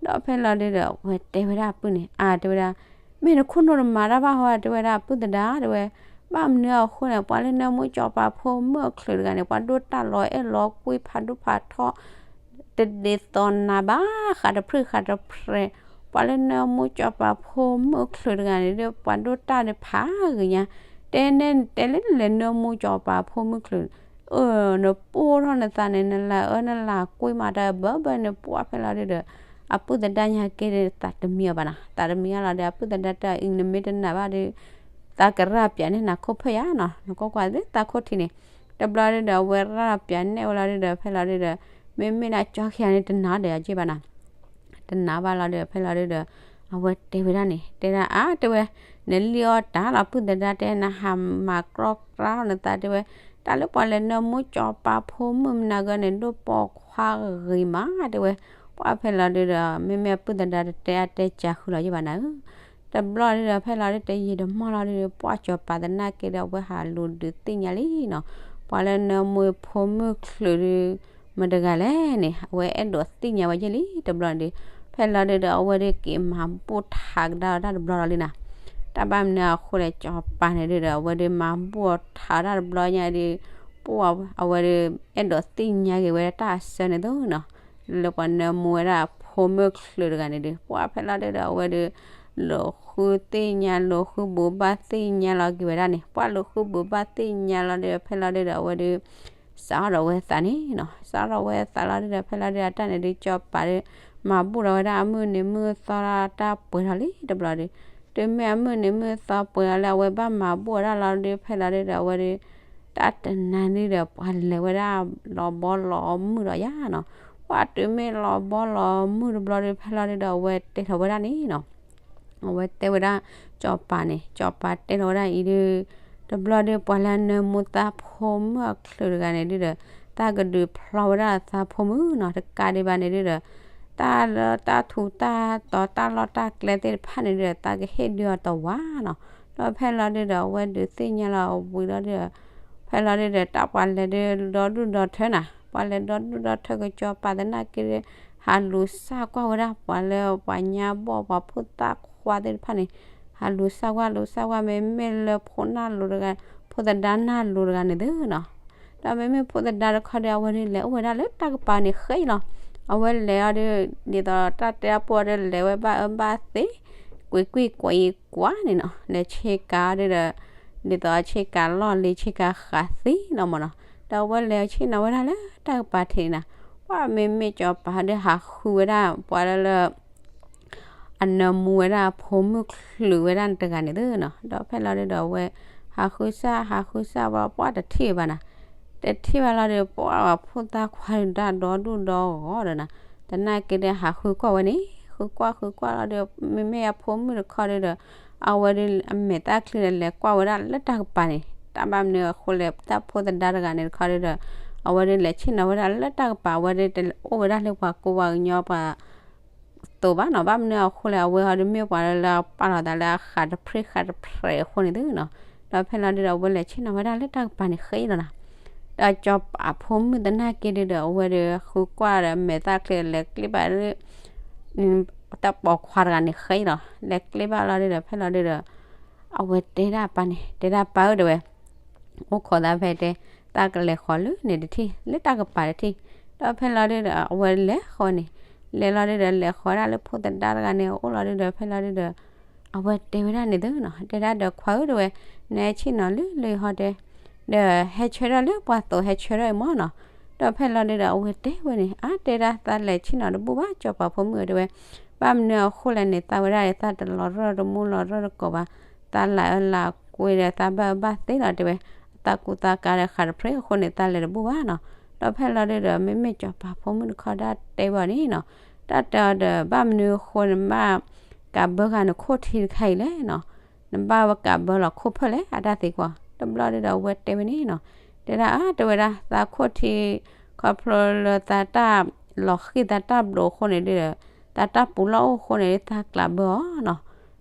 ဒီးဖဲလီၤဒုဒီး အဝဲတဲဝဲဒၣ်အပုၢ်န့ၣ် အါ တဲဝဲဒၣ် မ့ၢ်နခိၣ်နူာ်တမၤတၢ်ဘၣ်ဟီ တဲဝဲဒၣ် ပုၢ်သဒါ တဲဝဲ, ဘၣ်မနုၤအဃိန့ၣ် ပှၤလၢနၢမူစီၤပၤဖိမုၣ်အချုးတဂၤန့ၣ် ပှၤဒိၣ်တၢ်လီၤအဲၣ်လီၤကွံဖးဒိၣ်ဖးထီ တဒ်သိးနၤဘၣ် ဃးတဖျၢၣ်ဃးတဖျၢၣ်, ပှၤလၢနၢမူစီၤပၤဖိမုၣ်ချုးတဂၤန့ၣ်ဒီး ပှၤဒိၣ်တၢ်န့ၣ်ဖးဂ့ၤညါ, တဲနဲၣ်တဲလၢနလဲၤနၢမူစီၤပၤဖိမုၣ်ချုး, အၢ နပိၢ်ထီၣ်နသးန့ၣ် နလၤအၢနလၤကွံမးတၢ်ဘၢဘၢန့ၣ် ပှၤဖဲလီၤဒုဒီး အပုၢ်သဒါညါက့ဒီး သးတမံအီၤဘၣ်နီၤ, သးတမံအီၤလီၤဒီး အပုၢ်သဒါတဲအီၤ အံၤ နမ့ၢ်တနာ်ဘၣ်ဒီး သးကရၢၢ်ပၠးန့ၢ်နၤခိၣ်ဖၢၣ်ယါနီၤ, နကွၢ်ကွၢ်သ့သးခိၣ်ထံန့ၣ်, တဘျီဒုဒီး အဝဲရၢၢ်ပၠးနဲၣ်ဝဲလီၤဒုဒီး ဖဲလီၤဒုဒီး မ့မ့ၢ်ဒၣ်ကၠီခံဂၤန့ၣ် တနာ်ဒီးအက့ၢ်ဘၣ်နီၤ တနာ်ဘၣ်လီၤဒီး ဖဲလီၤဒုဒီး အဝဲတဲဝဲဒၣ်န့ၣ် တဲဒၣ်အါ တဲဝဲ, နလံၣ်အီၣ်တၢ်လီၤ ပုၢ်သဒါတဲ နဟးမၤကြီကြီနသးတဲဝဲ, တၢ်လၢပှၤလဲၤနၢမူစီၤပၤဖိမုၣ်မနၤဂၤန့ၣ် ဒိၣ်ပိာ်ခွါဂ့ၤမးတဲဝဲ, ပှၤဖဲလီၤဒုဒီး မ့မ့ၢ်အပုၢ်သဒါတတဲအါတဲကၢဃုလီၤယဲၢ်ဘၣ်နၤဧၢ, တဘျီဒုဒီး ဖဲလီၤဒုတယံာ်တမီၢ်လီၤဒုဒီး ပှၤစီၤပၤသနာ်က့ဒီး အဝဲဟးလူၤဒုးသ့ၣ်ညါလံနီၤ, ပှၤလၢနၢမူဖိမုၣ်ချုးဒု မတၤတဂၤလဲၣ်န့ၣ် အဝဲအဲၣ်ဒိးသ့ၣ်ညါဝဲယဲၢ်လံ တဘျီန့ၣ်ဒုး, ဖဲလီၤဒုဒီး အဝဲဒုးက့ၤမၤဘူၣ်ထးကဒါအီၤတၢ်တဘျီလီၤလံနီၤ, တၢ်ဘၣ်မနုၤအဃိလဲၣ် စီၤပၤန့ၣ်ဒုဒီး အဝဲဒုးမၤဘူၣ်အီၤထးတၢ်တဘျီညါဒုး, ပှၤအဝဲဒုး အဲၣ်ဒိးသ့ၣ်ညါက့ၤဝဲဒၣ်တၢ်အဆၢန့ၣ်သိးနီၤ, လၢပှၤနၢမူဝဲဒၣ်ဖိမုၣ်ချုးတဂၤန့ၣ်ဒုး ပှၤဖဲလီၤဒုဒီး အဝဲဒုး လူၤဃုသ့ၣ်ညါ လူၤဃုဘိးဘၣ်သ့ၣ်ညါလီၤက့ၤဝဲဒၣ်န့ၣ်, ပှၤလူၤဃုဘိးဘၣ်သ့ၣ်ညါလီၤဒုး ဖဲလီၤဒုဒီး အဝဲဒုး စးထီၣ်ဒီးဝဲသးန့ၣ်နီၤ, စးထီၣ်ဝဲသးလီၤဒုဒီး ဖဲလီၤဒုဒီး အတၢ်န့ၣ်ဒုး စီၤပၤဒုး မၤဘူၣ်ထီၣ်ဝဲဒၣ်အမုၢ်နံၤမုၢ်သီတၢ်ပှဲၤထီၣ်လံတဘျီဒုး, တုၤမ့ၢ်အမုၢ်နံၤမုၢ်သီပှဲၤထီၣ်လၢအဝဲဘၣ်မၤဘူၣ်အီၤတၢ်လီၤဒုး ဖဲလီၤဒုဒီး အဝဲဒုး တၢ်တနၤဒုဒီး ပှၤလဲၤဝဲဒၣ်လီၤဘီလီၤမုၢ်ဒီးယါနီၤ, ပှၤတုၤမ့ၢ်လီၤဘီလီၤမုၢ်တဘျီဒုး ဖဲလီၤဒုဒီး အဝဲတဲထီၣ်ဝဲဒၣ်န့ၣ်နီၤ အဝဲတဲဝဲဒၣ် စီၤပၤန့ၣ် စီၤပၤတဲထီၣ်ဝဲဒၣ်အံၤဒုး, တဘျီဒုး ပှၤလၢနၢမူသးဖိမုၣ်အချုးတဂၤန့ၣ်ဒုဒီး သးကဒုးဖျီဝဲဒၣ်သးဖိမုၣ်နီၤ, တကးဒံးဘၣ်န့ၣ်ဒုဒီး တၢ်လၢတၢ်ထူးတၢ်တီၤတၢ်လီၢ်တၢ်ကျဲသ့ၣ်တဖၣ်န့ၣ်ဒုဒီး သးကဟ့ၣ်ဒုးအီၤတဝါနီၤ, ဒီးဖဲလီၤဒုဒီး အဝဲဒုးသ့ၣ်ညါလီၤဝံၤလီၤဒုဒီး ဖဲလီၤဒုဒီး တၢ်ပှၤလဲၤဒုးဒီဒူၣ်ဒီထၢနီၤ, ပှၤလဲၤဒီဒူၣ်ဒီထၢကစီၤပၤသနာ်က့ဒုး ဟးလူၤစၢ်ကွၢ်ဝဲဒၣ်ပှၤလၢပှၤညါဘီၣ်ပှၤဖိသၣ်ခွါသ့ၣ်တဖၣ်န့ၣ်, ဟးလူၤစၢ်ကွၢ်လူၤစၢ်ကွၢ် မ့မ့ၢ်လၢဖိနၢ်လိၤတဂၤ ဖိသဒါနၢ်လိၤတဂၤန့ၣ်သုနီၤ, ဒီးမ့မ့ၢ်ဖိသဒါတခီဒီး အဝဲဒုးလဲၤအိၣ်ဝဲဒၣ်လၢတၢ်ကပၤန့ၣ်ဃဲအံၤလီၤ, အဝဲလဲၤအီၤဒီး ဒ်သိးတၢ်တဲအပူၤအီၤဒီး လဲၤဝဲဘၣ်အၢဘၣ်သီ, ကွံာ်ကွံာ်ကွံာ်ကွၢ်န့ၣ်နီၤ, လဲၤဆ့ကၤအီၤဒီး ဒ်သိးဆ့ကၤလီၢ်လံၤ ဆ့ကၤဃးသံလီၤမၢ်နီၤ. ဒီးအဝဲလဲၤဆ့ၣ်နီၤဝဲဒၣ်လၢတၢ်ကပၤထံးန့ၣ်နီၤ, ပှၢ်မ့မ့ၢ်စီၤပၤဒီးဟးဃုဝဲဒၣ် ပှၤလၢလၢ အနၢမူဝဲဒၣ်ဖိမုၣ်ချုးဝဲဒၣ်တဂၤန့ၣ်သ့နီၤ. ဒီးဖဲလီၤဒုဒီးအဝဲ ဟးဃုစၢ်ဟးဃုစၢ်ဝဲ ပှၢ်တထံၣ်ဘၣ်နီၤ. တထံၣ်ဘၣ်လီၤဒီး ပှၢ်ဝဲဖိသၣ်ခွါဒီးတၢ်ဒီဒူၣ်ဒီဂီၤဒီးနီၤ, သနာ်က့ဒီးဟးဃုကွၢ်ဝဲန့ၣ်, ဃုကွၢ်ဃုကွၢ်လီၤဒီး မ့မ့ၢ်အဖိမုၣ်တခီဒုဒီး အဝဲဒုးအမဲာ်သၣ်ချံဒီးလဲၤကွၢ်ဝဲဒၣ်လၢတၢ်ကပၤန့ၣ်, တၢ်ဘၣ်မနုၤအဃိလဲၣ် တၢ်ဖိသဒါတဂၤန့ၣ်တခီဒုဒီး အဝဲဒုးလဲၤဆ့ၣ်နီၤဝဲဒၣ်လၢတၢ်ကပၤ အဝဲဒုးတအိၣ်ဝဲဒၣ်လၢပှၤကိးပှၤကညီပှၤ သိးဘၣ်နီၤ. ဘၣ်မနုၤအဃိလဲၣ် အဝဲဟီဒုးမ့ၢ်ပှၤလၢလၢပာ်လီၤသးလၢအဃးတဖြံၣ်ဃးတဖြံၣ်အဃိန့ၣ်သ့နီၤ. ဒီးဖဲလီၤဒုဒီး အဝဲလဲၤဆ့ၣ်နီၤဝဲဒၣ်လၢတၢ်ကပၤန့ၣ်ဃ့လီၤနီၤ. ဒီးစီၤပၤဖိမုၣ်သနာ်က့ဒုဒီး အဝဲဒုးဃုကွၢ်ဒီးမဲာ်သၣ်ချံလဲၤကျ့ဘၣ်လၢ တၢ်ပိာ်ခွါတဂၤန့ၣ်ဃ့လီၤ. လဲၤကျ့ဘၣ်လီၤဒုဒီး ဖဲလီၤဒုဒီး အဝဲတဲဒၣ်အပၢ်န့ၣ် တဲဒၣ်ပၢ်ဧၢ တဲဝဲ အိၣ်ခိးသးဖဲတဲ, သးကလဲၤဃီၤလၢန့ၣ်တထံၣ် လၢတၢ်ကပၤတထံၣ်. ဒီးဖဲလီၤဒုဒီး အဝဲလဲၤဃီၤန့ၣ်, လဲၤလီၤဒုဒီး လဲၤဃီၤဒၣ်လၢဖိသဒါတဂၤန့ၣ် အအိၣ်လီၤဒုဒီး ဖဲလီၤဒုဒီး အဝဲတဲဝဲဒၣ်န့ၣ်သ့နီၤ, တဲဒၣ်ဒီးခွါဧၢ တဲဝဲ, နဟဲဆ့ၣ်နီၤလၢလၢဟီတဲ, ဒီးဟဲဆၢထၢၣ်လၢပှၤသိးဟဲဆၢထၢၣ်အံၤမၢ်နီၤ. ဒီးဖဲလီၤဒုဒီး အဝဲတဲဝဲန့ၣ် အါ တဲဒၣ်သးလဲၤဆ့ၣ်နီၤတဘူၣ်ဘၣ် စီၤပၤဖိမုၣ်ဧၢ တဲဝဲ, ဘၣ်မနုၤအဃိလဲၣ်န့ၣ် သးဝဲဒၣ်န့ၣ် သးတလီၤရၢၢ်တမူလီၤရၢၢ်တကိးဘၣ်, သးလၢအၢလၢအကွ့ဒီး သးဘၣ်အၢဘၣ်သီလီၤ တဲဝဲ, သးကူသးကၤဒီးဃးတဖြံၣ်အဃိန့ၣ် သးလဲၤတဘူၣ်ဘၣ်နီၤ. ဒီးဖဲလီၤဒုဒီး မ့မ့ၢ်စီၤပၤဖိမုၣ်တခီဒၣ်တဲဝဲအီၤန့ၣ်နီၤ, တၢ်တဲအီၤဒီး ဘၣ်မနုၤအဃိန့ၣ် ဘၣ်ကးဘၢဃာ်နခိၣ်ထံတခါအံၤလဲၣ်နီၤ, နဘၣ်ဝဲကးဘၢလီၤခိၣ်ဖၢၣ်လဲၣ် အတၢ်သံကွၢ်. တဘျီဒုဒီး အဝဲတဲဝဲန့ၣ်နီၤ, တဲဒၣ်အါ တဲဝဲဒၣ် သးခိၣ်ထံ ခီဖျိလၢသးတၢ်လီၤဃံၣ်သးတၢ်ဘျိးအဃိန့ၣ်ဒုဒီး သးတၢ်ပူၤလီၢ်အိၣ်အဃိန့ၣ်ဒု သးကျးဘၢအီၤနီၤ.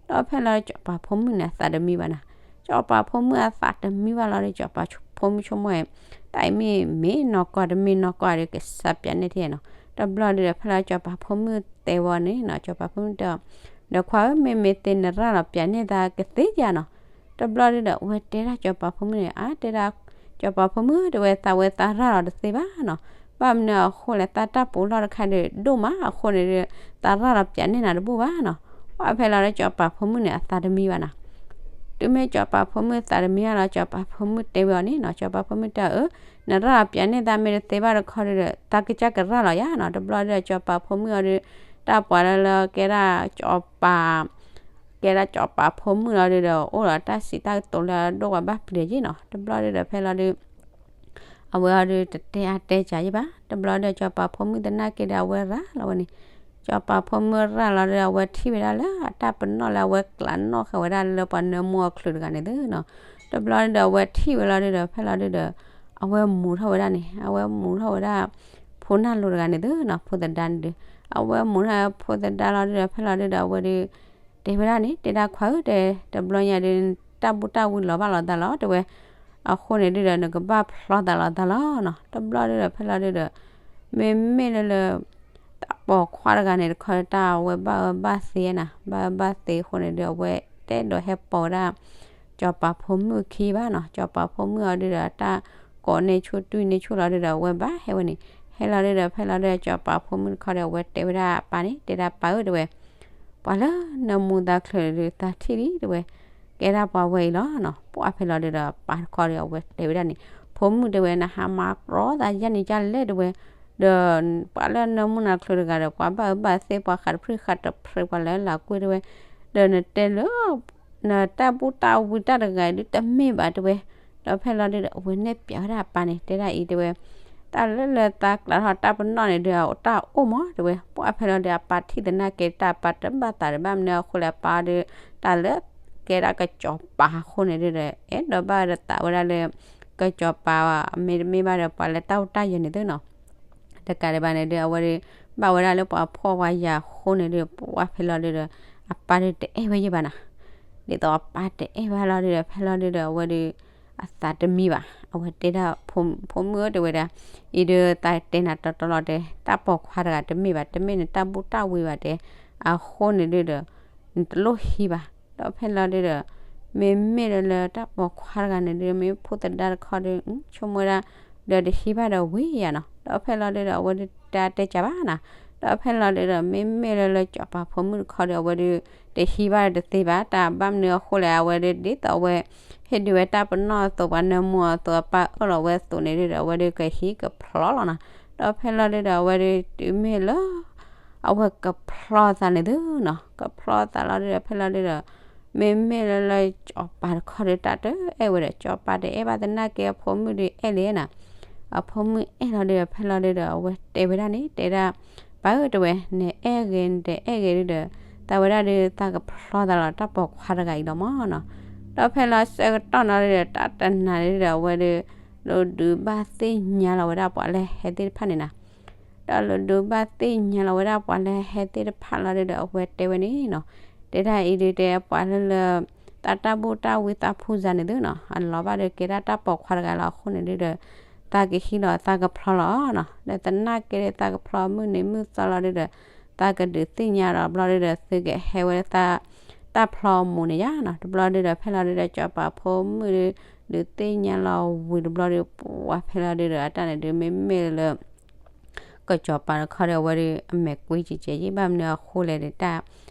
ဒီးဖဲလီၤဒု စီၤပၤဖိမုၣ်န့ၣ် အသးတမံဘၣ်နီၤ. စီၤပၤဖိမုၣ်အသးတမံဘၣ်လီၤဒီး စီၤပၤဖိမုၣ်ဆိကမိၣ်ဝဲ, တၢ်အံၤမ့ၢ်မ့ၢ်နီၢ်ကီၢ် တမ့ၢ်နီၢ်ကီၢ်ဒီး ကစၢ်ပၠးန့ၢ်ထံနီၤ. တဘျီဒုဒီး ဖဲလီၤဒု စီၤပၤဖိမုၣ်တဲဝဲန့ၣ်နီၤ, စီၤပၤဖိမုၣ်တဲအီၤ, ဒီးခွါဧၢ မ့မ့ၢ်သ့နရၣ်လီၤပၠးန့ၢ်သးကသ့ဧါနီၤ. တဘျီဒုဒီး အဝဲတဲဒၣ်စီၤပၤဖိမုၣ်န့ၣ် အါ တဲဒၣ် စီၤပၤဖိမုၣ် တဲဝဲ သးဝဲသးရၣ်လီၤတသ့ဘၣ်နီၤ. ဘၣ်မနုၤအဃိလဲၣ် သးတၢ်ပူၤလီၢ်တခါဒီး ဒိၣ်မးအဃိန့ၣ်ဒီး သးရၣ်လီၤပၠးန့ၢ်နၤတဘူၣ်ဘၣ်နီၤ. ပှၢ်ဖဲလီၤဒီး စီၤပၤဖိမုၣ်န့ၣ် အသးတမံဘၣ်နီၤ. တုၤမ့ၢ်စီၤပၤဖိမုၣ်သးတမံဘၣ်လီၤ စီၤပၤဖိမုၣ်တဲဝဲအီၤန့ၣ်နီၤ, စီၤပၤဖိမုၣ်တဲအီၤ အၢ နရၣ်လီၤပၠးန့ၢ်သးမ့ၢ်တသ့ဘၣ်တခီဒီး သးကစၢ်ကရၣ်လီၤယါနီၤ. တဘျီဒီး စီၤပၤဖိမုၣ်အီၤဒီး တၢ်ပှၤလၢလၢကဲဒၣ်စီၤပၤ ကဲဒၣ်စီၤပၤဖိမုၣ်လီၤဒုဒီး အိၣ်ဒီးတၢ်စံးတၢ်ကတိၤလၢအဒိၣ်ဝဲဘၣ်ပျံၤယ့ၣ်နီၤ. တဘျီဒုဒီး ဖဲလီၤဒု အဝဲအီၤဒု တတဲအါတဲစှၤယ့ၣ်ဘၣ်. တဘျီဒီး စီၤပၤဖိမုၣ်သနာ်က့ဒီး အဝဲရၤလီၤဝဲန့ၣ်, စီၤပၤဖိမုၣ်ရၤလီၤဒီး အဝဲထံၣ်ဝဲဒၣ်လၢအတၢ်ပနီၣ်လၢအဝဲကျးနီၣ်ဃာ်ဝဲဒၣ်လၢပှၤနၢမူအချုးတဂၤန့ၣ်သ့နီၤ. တဘျီဒီး အဝဲထံၣ်ဝဲလီၤဒုဒီး ဖဲလီၤဒုဒီး အဝဲမူၤထီၣ်ဝဲဒၣ်န့ၣ် အဝဲမူၤထီၣ်ဝဲဒၣ် ဖိနၢ်လိၤတဂၤန့ၣ်သ့နီၤ, ဖိသဒါန့ၣ်ဒီး အဝဲမူၤထီၣ်ဖိသဒါလီၤဒုဒီး ဖဲလီၤဒုဒီး အဝဲဒု တဲဝဲဒၣ်န့ၣ် တဲဒၣ်ခွါဧၢ တဲ တဘျီညါဒု တၢ်ဘူၣ်တၢ်ဝံၤလီၤဘၣ်လီၤသးလီၤ တဲဝဲ, အဃိန့ၣ်ဒုဒီး နကဘၣ်ဖျီသးလီၤသးလီၤနီၤ. တဘျီဒုဒီး ဖဲလီၤဒုဒီး မ့မ့ၢ်လၢလၢ တၢ်ပိာ်ခွါတဂၤန့ၣ်တခီ တၢ်အဝဲဘၣ်အၢဘၣ်သီနၤ, ဘၣ်အၢဘၣ်သီအဃိန့ၣ်ဒု အဝဲတအဲၣ်ဒိးဟဲပိာ်ဝဲဒၣ် စီၤပၤဖိမုၣ်ခံဘၣ်နီၤ. စီၤပၤဖိမုၣ်အီၤဒုဒီး တၢ်ကိးန့ၢ်ဆူၣ်တွံၢ်န့ၢ်ဆူၣ်လီၤဒုဒီး အဝဲဘၣ်ဟဲဝဲန့ၣ်, ဟဲလီၤဒုဒီး ဖဲလီၤဒုဒီး စီၤပၤဖိမုၣ်တခီဒီး အဝဲတဲဝဲဒၣ်အပၢ်န့ၣ် တဲဒၣ်ပၢ်ဧၢ တဲဝဲ ပှၤလၢနၢမူသးချုးဒု သးထံၣ်လံ တဲဝဲ, ကဲဒၣ်ပှၤဝဲအံၤလီၤနီၤ. ပှၢ်ဖဲလီၤဒုဒီး အပၢ်တခီဒီး အဝဲတဲဝဲဒၣ်န့ၣ်, ဖိမုၣ် တဲဝဲ နဟးမၤကြီသးယဲၢ်န့ၣ်ယဲၢ်လဲၣ် တဲဝဲ, ဒီးပှၤလၢနၢမူနၤချုးတဂၤဒီး ပှၤဘၣ်အၢဘၣ်သီ ပှၤဃးတဖျၢၣ်ဃးတဖျၢၣ် ပှၤလၢလၢကွ့ၢ် တဲဝဲ, ဒီးနတဲလၢ နတၢ်ဘူၣ်တၢ်ဝံတၢ်တဂၤအံၤဒုတမ့ၢ်ဘၣ် တဲဝဲ. ဒီးဖဲလီၤဒုဒီး အဝဲနဲၣ်ပၠးဝဲဒၣ်အပၢ်န့ၣ် တဲဒၣ်အံၤ တဲဝဲ, တၢ်လၢလၢသးကျးထီၣ်တၢ်ပနီၣ်န့ၣ်ဒီး တၢ်အိၣ်မး တဲဝဲ. ပှၢ်ဖဲလီၤဒု အပၢ်ထံၣ်သနာ်က့ တၢ်ပၢ်တဘၣ်သးဒီး ဘၣ်မနုၤအဃိလဲၣ် အပၢ်ဒု တၢ်လၢ ကဲဒၣ်ကစီၤပၤအဃိန့ၣ်ဒုဒီး အဲၣ်ဒိးဘၣ်ဒီးသးဝဲဒၣ်လၢ ကစီၤပၤ မ့တမ့ၢ်ဘၣ်ဒီး ပှၤလၢတၢ်အိၣ်တၢ်ယၢၤန့ၣ်သ့နီၤ. တကးဒံးဘၣ်န့ၣ်ဒု အဝဲဒု ဘၣ်ဝဲဒၣ်လၢပှၤဖှီၣ်ပှၤယာ်အဃိန့ၣ်ဒု ပှၢ်ဖဲလီၤဒုဒီး အပၢ်ဒုတအဲၣ်ဝဲယဲၢ်ဘၣ်နီၤ. ဒ်သိးအပၢ်တအဲၣ်ဘၣ်လီၤဒုဒီး ဖဲလီၤဒုဒီး အဝဲဒု အသးတမံဘၣ်. အဝဲတဲဒၣ် ဖိမုၣ်ဧၢ တဲဝဲဒၣ်, အံၤဒု သးတဲနၤတီတီလီၤတဲ, တၢ်ပိာ်ခွါတဂၤတမ့ၢ်ဘၣ်, တမ့ၢ်နတၢ်ဘူၣ်တၢ်ဝံဘၣ်တဲ, အဃိန့ၣ်ဒုဒီး နတလိၣ်ဟံးဘၣ်. ဒီးဖဲလီၤဒုဒီး မ့မ့ၢ်လၢလၢတၢ်ပိာ်ခွါတဂၤန့ၣ်ဒု မ့ၢ်ဖိသဒါတခီဒု ဆိကမိၣ်ဝဲဒၣ် ဒီးတဟံးဘၣ်ဒီးဝံၤယၤနီၤ. ဒီးဖဲလီၤဒုဒီး အဝဲဒု အဝဲတတဲအါတဲကၢဘၣ်နၤ. ဒီးဖဲလီၤဒုဒီး မ့မ့ၢ်လၢလၢစီၤပၤဖိမုၣ်တခီဒီး အဝဲဒု တဟံးဘၣ်တသ့ဘၣ် တၢ်ဘၣ်မနုၤအဃိလဲၣ် အဝဲဒုဒ်သိးအဝဲ ဟ့ၣ်ဒုးဝဲတၢ်ပနီၣ်အသိး ပှၤနၢမူအသိး အပၢ်အၢၣ်လီၤဝဲအသိးန့ၣ်ဒုဒီး အဝဲဒုကဟံးကဖျီလီၤနၤ. ဒီးဖဲလီၤဒုဒီး အဝဲဒုတုၤမ့ၢ်လၢ အဝဲကဖျီသးန့ၣ်သုနီၤ, ကဖျီသးလီၤဒုဒီး ဖဲလီၤဒုဒီး မ့မ့ၢ်လၢလၢစီၤပၤတခီဒီး တၢ်တအဲၣ်ဝဲဒီး စီၤပၤတအဲၣ်ဘၣ်သနာ်က့ အဖိမုၣ်ဒုအဲၣ်လံနၤ. အဖိမုၣ်အဲၣ်လီၤဒုဒီး ဖဲလီၤဒုဒီး အဝဲတဲဝဲဒၣ်န့ၣ် တဲဒၣ် ပၢ်ဧၢ တဲဝဲ နအဲၣ်ဂ့ၤ နတအဲၣ်ဂ့ၤဒုဒီး သးဝဲဒၣ်ဒု သးကဖျီသးလီၤ တၢ်ပိာ်ခွါတဂၤအံၤလီၤမၢ်နီၤ. ဒီးဖဲလီၤဆၢကတီၢ်နီၤဒုဒီး တၢ်တနၤဒုဒီး အဝဲဒု လိၤဒုးဘၣ်သ့ၣ်ညါလီၤဝဲဒၣ်ပှၤလၢဟဲသ့ၣ်တဖၣ်န့ၣ်နၤ. ဒီးလိၤဒုးဘၣ်သ့ၣ်ညါလီၤဝဲဒၣ်ပှၤလၢဟဲသ့ၣ်တဖၣ်လီၤဒုဒီး အဝဲတဲဝဲန့ၣ်နီၤ, တဲဒၣ်အံၤဒုတဲ ပှၤလၢလၢ သးတၢ်ဘူၣ်တၢ်ဝံသးဖှူစါန့ၣ်သုနီၤ, အလီၤဘၣ်ဒုကဲဒၣ်တၢ်ပိာ်ခွါတဂၤလီၤအဃိန့ၣ်ဒုဒီး သးကဟံးလီၤသးကဖျီလီၤနီၤ. ဒီးသနာ်က့ဒု သးကဖျီမုၢ်နံၤမုၢ်သီလီၤဒုဒီး သးကဒုးသ့ၣ်ညါဒီးဘျီဒုဒီး သုကဟဲဝဲသး တၢ်ဖျီအမူးန့ၣ်ယါနီၤ. တဘျီဒုဒီး ဖဲလီၤဒုဒီး စီၤပၤဖိမုၣ်ဒု ဒုးသ့ၣ်ညါလီၤဝံၤတဘျီဒု ပှၤဖဲလီၤဒုဒီး အတၢ်န့ၣ်ဒု မ့မ့ၢ်လၢ ကစီၤပၤတခီဒီး အဝဲဒု အမဲာ်ကွံကဲကဲယဲၢ် ဘၣ်မနုၤအဃိလဲၣ်ဒု တၢ်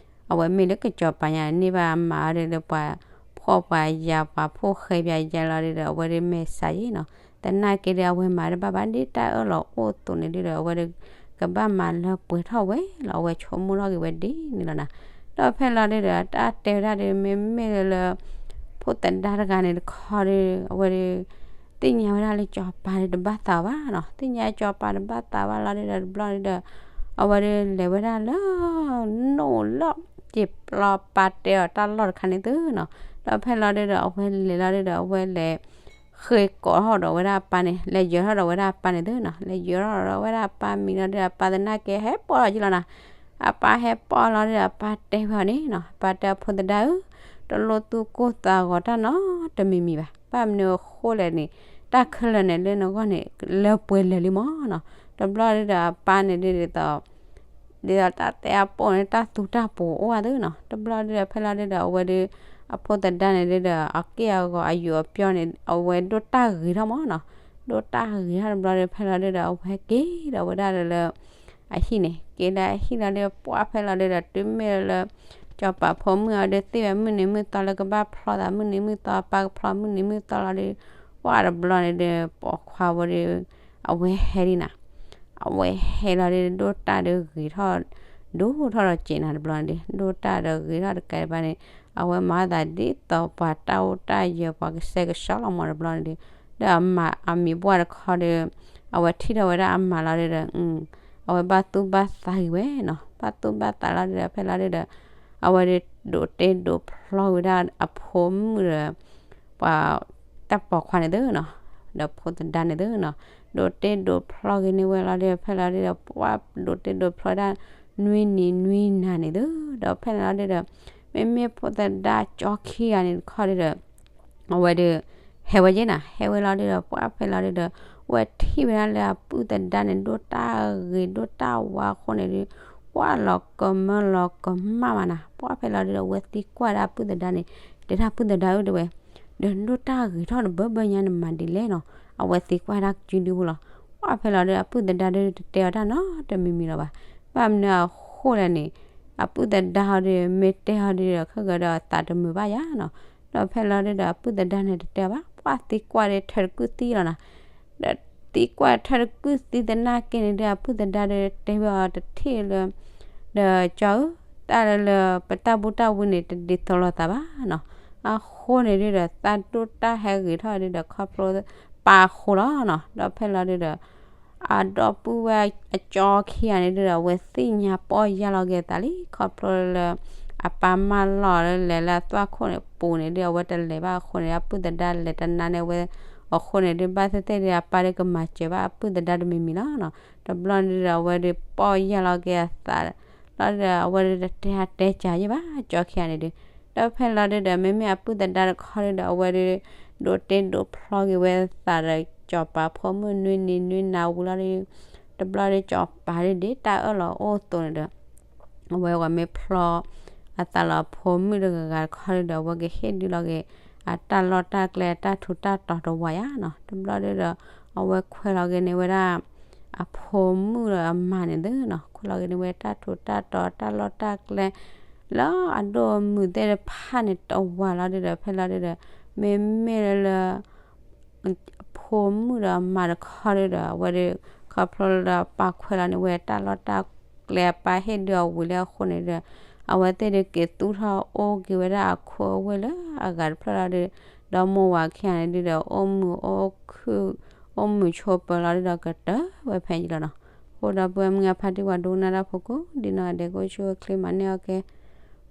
အဝဲမ့ၢ်လၢကစီၤပၤညါန့ၣ်ဘၣ် အမၤအီၤဒုဒီး ပှၤဖှီၣ်ပှၤယာ် ပှၤဖှီၣ်ဃဲပှၤယာ်လီၤဒုဒီး အဝဲဒုမဲာ်ဆှးယဲၢ်နီၤ. သနာ်က့ဒု အဝဲမၤတဘၣ်ဘၣ် ဒ်တၢ်အၢၣ်လီၤအိၣ်အသိးန့ၣ်ဒုဒီး အဝဲဒု ကဘၣ်မၤလၢပှဲၤထီၣ်ဝဲလီၤ. အဝဲဆိကမိၣ်ထီၣ်က့ၤဝဲဒ်န့ၣ်လီၤနၤ. ဒီးဖဲလီၤဒုဒီး တၢ်တဲဝဲဒၣ်ဒု မ့မ့ၢ်လၢလၢ ဖိသဒါတဂၤန့ၣ်တခီဒု အဝဲဒု သ့ၣ်ညါဝဲဒၣ်လၢစီၤပၤဒုတဘၣ်သးဘၣ်နီၤ. သ့ၣ်ညါစီၤပၤတဘၣ်သးဘၣ်လီၤဒုဒီး တဘျီဒုဒီး အဝဲဒုလဲၤဝဲဒၣ်လၢ နိၣ်လီၢ်စံာ်ပျီပာ်တဲအီၤတၢ်လီၢ်တခါန့ၣ်သုနီၤ. ဒီးဖဲလီၤဒုဒီး အဝဲလဲၤလီၤဒုဒီး အဝဲလဲၤ ဃ့ကိးထီၣ်ဒီးဝဲဒၣ်အပၢ်န့ၣ် လဲၤယၢၤထီၣ်ဒီးဝဲဒၣ်အပၢ်န့ၣ်သုနီၤ. လဲၤယၢၤထီၣ်ဒီးဝဲဒၣ်အပၢ်မံၤလီၤဒုဒီး အပၢ်သနာ်က့ဟဲပိာ်လီၤက့ၤလီၤနၤ. အပၢ်ဟဲပိာ်လီၤဒုဒီး အပၢ်တဲဝဲအီၤန့ၣ်နီၤ, အပၢ်တဲအဖိသဒါဧၢ, တလိၣ်သူၣ်ကိၢ်သးဂီၤတၢ်နီတမံၤမံၤဘၣ်. ဘၣ်မနုၤအဃိလဲၣ်န့ၣ် တၢ်ခဲလၢာ်န့ၣ်လၢနဂီၢ်န့ၣ် လၢပှဲၤလၢာ်လံမၢ်နီၤ. တဘျီဒုဒီး အပၢ်န့ၣ်ဒုဒ်သိး ဒ်သိးတၢ်တဲအပိာ်န့ၣ် တၢ်သူတၢ်ပိာ်အိၣ်ဝဲသုနီၤ. တဘျီဒုဒီး ဖဲလီၤဒုဒီး အဝဲဒု အဖိသဒါန့ၣ်ဒုဒီး အက့ၢ်အဂီၤအယူးအပျီၢ်န့ၣ် အဝဲဒိၣ်တၢ်ဂ့ၤထီၣ်မၢ်နီၤ. ဒိၣ်တၢ်ဂ့ၤထီၣ်တဘျီဒု ဖဲလီၤဒုဒီး အဝဲက့ၤဒီးဝဲဒၣ်လၢ အဟံၣ်န့ၣ် က့ၤလၢအဟံၣ်လီၤဒု ပှၢ်ဖဲလီၤဒုဒီး တုၤမ့ၢ်လၢ စီၤပၤဖိမုၣ်အီၤဒု သ့ၣ်ဝဲမုၢ်နံၤမုၢ်သီလၢကဘၣ်ဖျီသးမုၢ်နံၤမုၢ်သီ အပၢ်ကဖျီမုၢ်နံၤမုၢ်သီလီၤဒု ပှၢ်တဘျီန့ၣ်ဒု ပိာ်ခွါဝဲဒု အဝဲဟဲလံနၤ. အဝဲဟဲလီၤဒု ဒိၣ်တၢ်ဒုဂ့ၤထီၣ် ဒိၣ်ထီၣ်ဒီးစဲးနၤတဘျီန့ၣ်ဒု ဒိၣ်တၢ်ဒီးဂ့ၤထီၣ်တကးဒံးဘၣ်န့ၣ် အဝဲမၤအသးဒ်သိးပှၤတၢ်အိၣ်တၢ်ယၢၤ ပှၤကစဲကဆှီလီၤမၢ်တဘျီန့ၣ်ဒု ဒီးအမၤအမံၤပှၢ်တခီဒု အဝဲထံၣ်ထီၣ်ဝဲဒၣ်အမါလီၤဒုဒီး အဝဲဘၣ်သူၣ်ဘၣ်သးဂ့ၤဝဲနီၤ. ဘၣ်သူၣ်ဘၣ်သးလီၤဒုဒီး ဖဲလီၤဒုဒီး အဝဲဒု ဒိးတ့ဒိးဖျီက့ၤဝဲဒၣ်အဖိမုၣ်ဒီး ပှၤ တၢ်ပိာ်ခွါန့ၣ်သုနီၤ, ဒီးဖိသဒါန့ၣ်သုနီၤ, ဒိးတ့ဒိးဖျီက့ၤန့ၢ်ဝဲလီၤဒုဒီး ဖဲလီၤဒုဒီး ပှၢ်ဒိးတ့ဒိးဖျီဒၣ် နွံနံၤနွံနၤန့ၣ်သု, ဒီးဖဲန့ၣ်လီၤဒုဒီး မ့မ့ၢ်ဖိသဒါကၠီခံဂၤန့ၣ်တခီဒုဒီး အဝဲဒု ဟဲဝဲယဲၢ်နၤ, ဟဲဝဲလီၤဒုဒီး ပှၢ်ဖဲလီၤဒုဒီး ဝဲထံၣ်ဝဲဒၣ်လၢအပုၢ်သဒါန့ၣ် ဒိၣ်တၢ်ဂ့ၤဒိၣ်တၢ်ဝါအဃိန့ၣ်ဒု ပှၢ်လီၤကမၢလီၤကမၣ်ဘၣ်နၤ, ပှၢ်ဖဲလီၤဒုဒီး ဝဲသံကွၢ်ဒၣ်အပုၢ်သဒါန့ၣ် တဲဒၣ်ပုၢ်သဒါဧၢ တဲဝဲ, ဒီးဒိၣ်တၢ်ဂ့ၤထီၣ်တဘၢဘၢညါနမၤဒ်လဲၣ်နီၤ, အဝဲသံကွၢ်ဒၣ်ကၠုဒုဖိလီၤ, ပှၢ်ဖဲလီၤဒုဒီး အပုၢ်သဒါဒုတတဲအီၤတၢ်နီတမံၤမံၤလီၤဘၣ်, ဘၣ်မနုၤအဃိလဲၣ်န့ၣ် အပုၢ်သဒါဟီဒု မ့ၢ်တဲဟီဒုဒီး ခဲကဒီးသးတမုာ်ဘၣ်ယၤနီၤ, ဒီးဖဲလီၤဒုဒီး အပုၢ်သဒါန့ၣ်တတဲအီၤဘၣ်, ပှၢ်သံကွၢ်ဒုထၢတကုၢ်သံလီၤနၤ, ဒီးသံကွၢ်ထၢတကုၢ်သံသနာ်က့န့ၣ်ဒု အပုၢ်သဒါဒုတဲဝဲအီၤတထံၣ်လၢ ဒီးကၠီဧၢ, တၢ်လၢလၢပတၢ်ဘူၣ်တၢ်ဝံန့ၣ် တဒ်သိးလိာ်သးဘၣ်နီၤ, အဃိန့ၣ်ဒုဒီး သးဒိၣ်တၢ်ဟဲဂ့ၤထီၣ်ဒုဒီး ခီဖျိပၢ်အဃိလီၤနီၤ, ဒီးဖဲလီၤဒုဒီး အဒီပုၢ်ဝဲၢ်အကၠီခံဂၤန့ၣ်ဒုဒီး အဝဲသ့ၣ်ညါပီၢ်ယၢ်လီၤက့ၤအသးလံ, ခီဖျိလၢ အပၢ်မၢလီၤလၢလဲၤလၢအသွၣ်ခိၣ်န့ၣ်ပူၤန့ၣ်ဒု အဝဲတလဲၤဘၣ်အဃိန့ၣ် အပုၢ်သဒါလဲၤတနါန့ၢ်ဝဲအဃိန့ၣ်ဒု ဘၣ်သ့ၣ်သ့ၣ်ဒု အပၢ်ဒုကမၤစၢၤဘၣ်အပုၢ်သဒါတမံၤမံၤလီၤနီၤ, တဘျီန့ၣ်ဒုဒီး အဝဲဒုပီၢ်ယၢ်လီၤက့ၤအသး လီၤဒုဒီး အဝဲဒုတတဲအါတဲကၢယဲၢ်ဘၣ် ကၠီခံဂၤန့ၣ်ဒု, ဒီးဖဲလီၤဒုဒီး မ့မ့ၢ်အပုၢ်သဒါတခီဒုဒီး အဝဲဒု ဒိးတ့ဒိးဖျီက့ၤဝဲသးဒီး စီၤပၤဖိမုၣ်နွံနံၤနွံနၤဝံၤလီၤဒု, တဘျီဒု စီၤပၤဒုဒ်တၢ်အၢၣ်လီၤအိၣ်အသိးန့ၣ်ဒီး အဝဲဝဲမ့ၢ်ဖျီ အသးလီၤဖိမုၣ်တဂၤဂၤတခီဒုဒီး အဝဲကဟ့ၣ်ဒုလီၤက့ၤ အတၢ်လီၢ်တၢ်ကျဲ အတၢ်ထူးတၢ်တီၤတဝးယါနီၤ, တဘျီဒုဒီး အဝဲခွဲးလီၤက့ၤန့ၢ်ဝဲဒၣ် အဖိမုၣ်ဒီးအမါန့ၣ်သ့ၣ်နီၤ ခိၣ်လီၤဂ့ၤန့ၢ်ဝဲတၢ်ထူးတၢ်တီၤ တၢ်လီၢ်တၢ်ကျဲ လၢအဒိၣ်အမုၢ်သ့ၣ်တဖၣ်န့ၣ် တဝးလီၤဒုဒီး ဖဲလီၤဒုဒီး မ့မ့ၢ်လၢ အဖိမုၣ်ဒီးအမါတခီဒုဒီး အဝဲဒုး ခီဖျိလၢဒီးပာ်ခွဲးလီၤန့ၢ်ဝဲတၢ်လီၢ်တၢ်ကျဲ အပၢ်ဟ့ၣ်ဒုးအဝံၤလၢအဃိန့ၣ်ဒီး အဝဲသ့ၣ်ဒုးက့ၤသူၣ်ထီၣ်အိၣ်က့ၤဝဲဒၣ်အခိအဝ့ၢ်လၢအဂၤတဖျၢၣ်လီၤဒု ဒီးမိၢ်ဝၤခံဂၤန့ၣ်ဒုဒီး အိၣ်မုာ်အိၣ်ခုၣ် အိၣ်မုာ်ဆိးပၢၤလီၤဒုဒီးကတၢၢ်ဝဲဖဲန့ၣ်လီၤနီၤ. အဃိဒီပုၢ်ဝဲၢ်မုၢ်အဖါတံၢ်ဝဲဒိကနၣ်တၢ်ဖိကိးဒ်နီၢ်ဂၤဒဲး ကအိၣ်ဆူၣ်အိၣ်ချ့မၤန့ၢ်အီၣ်ကဲ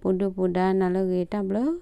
ပူၤဒုၣ်ပူၤဒါနၤလၢအဂ့ၤ တၢ်ဘျုး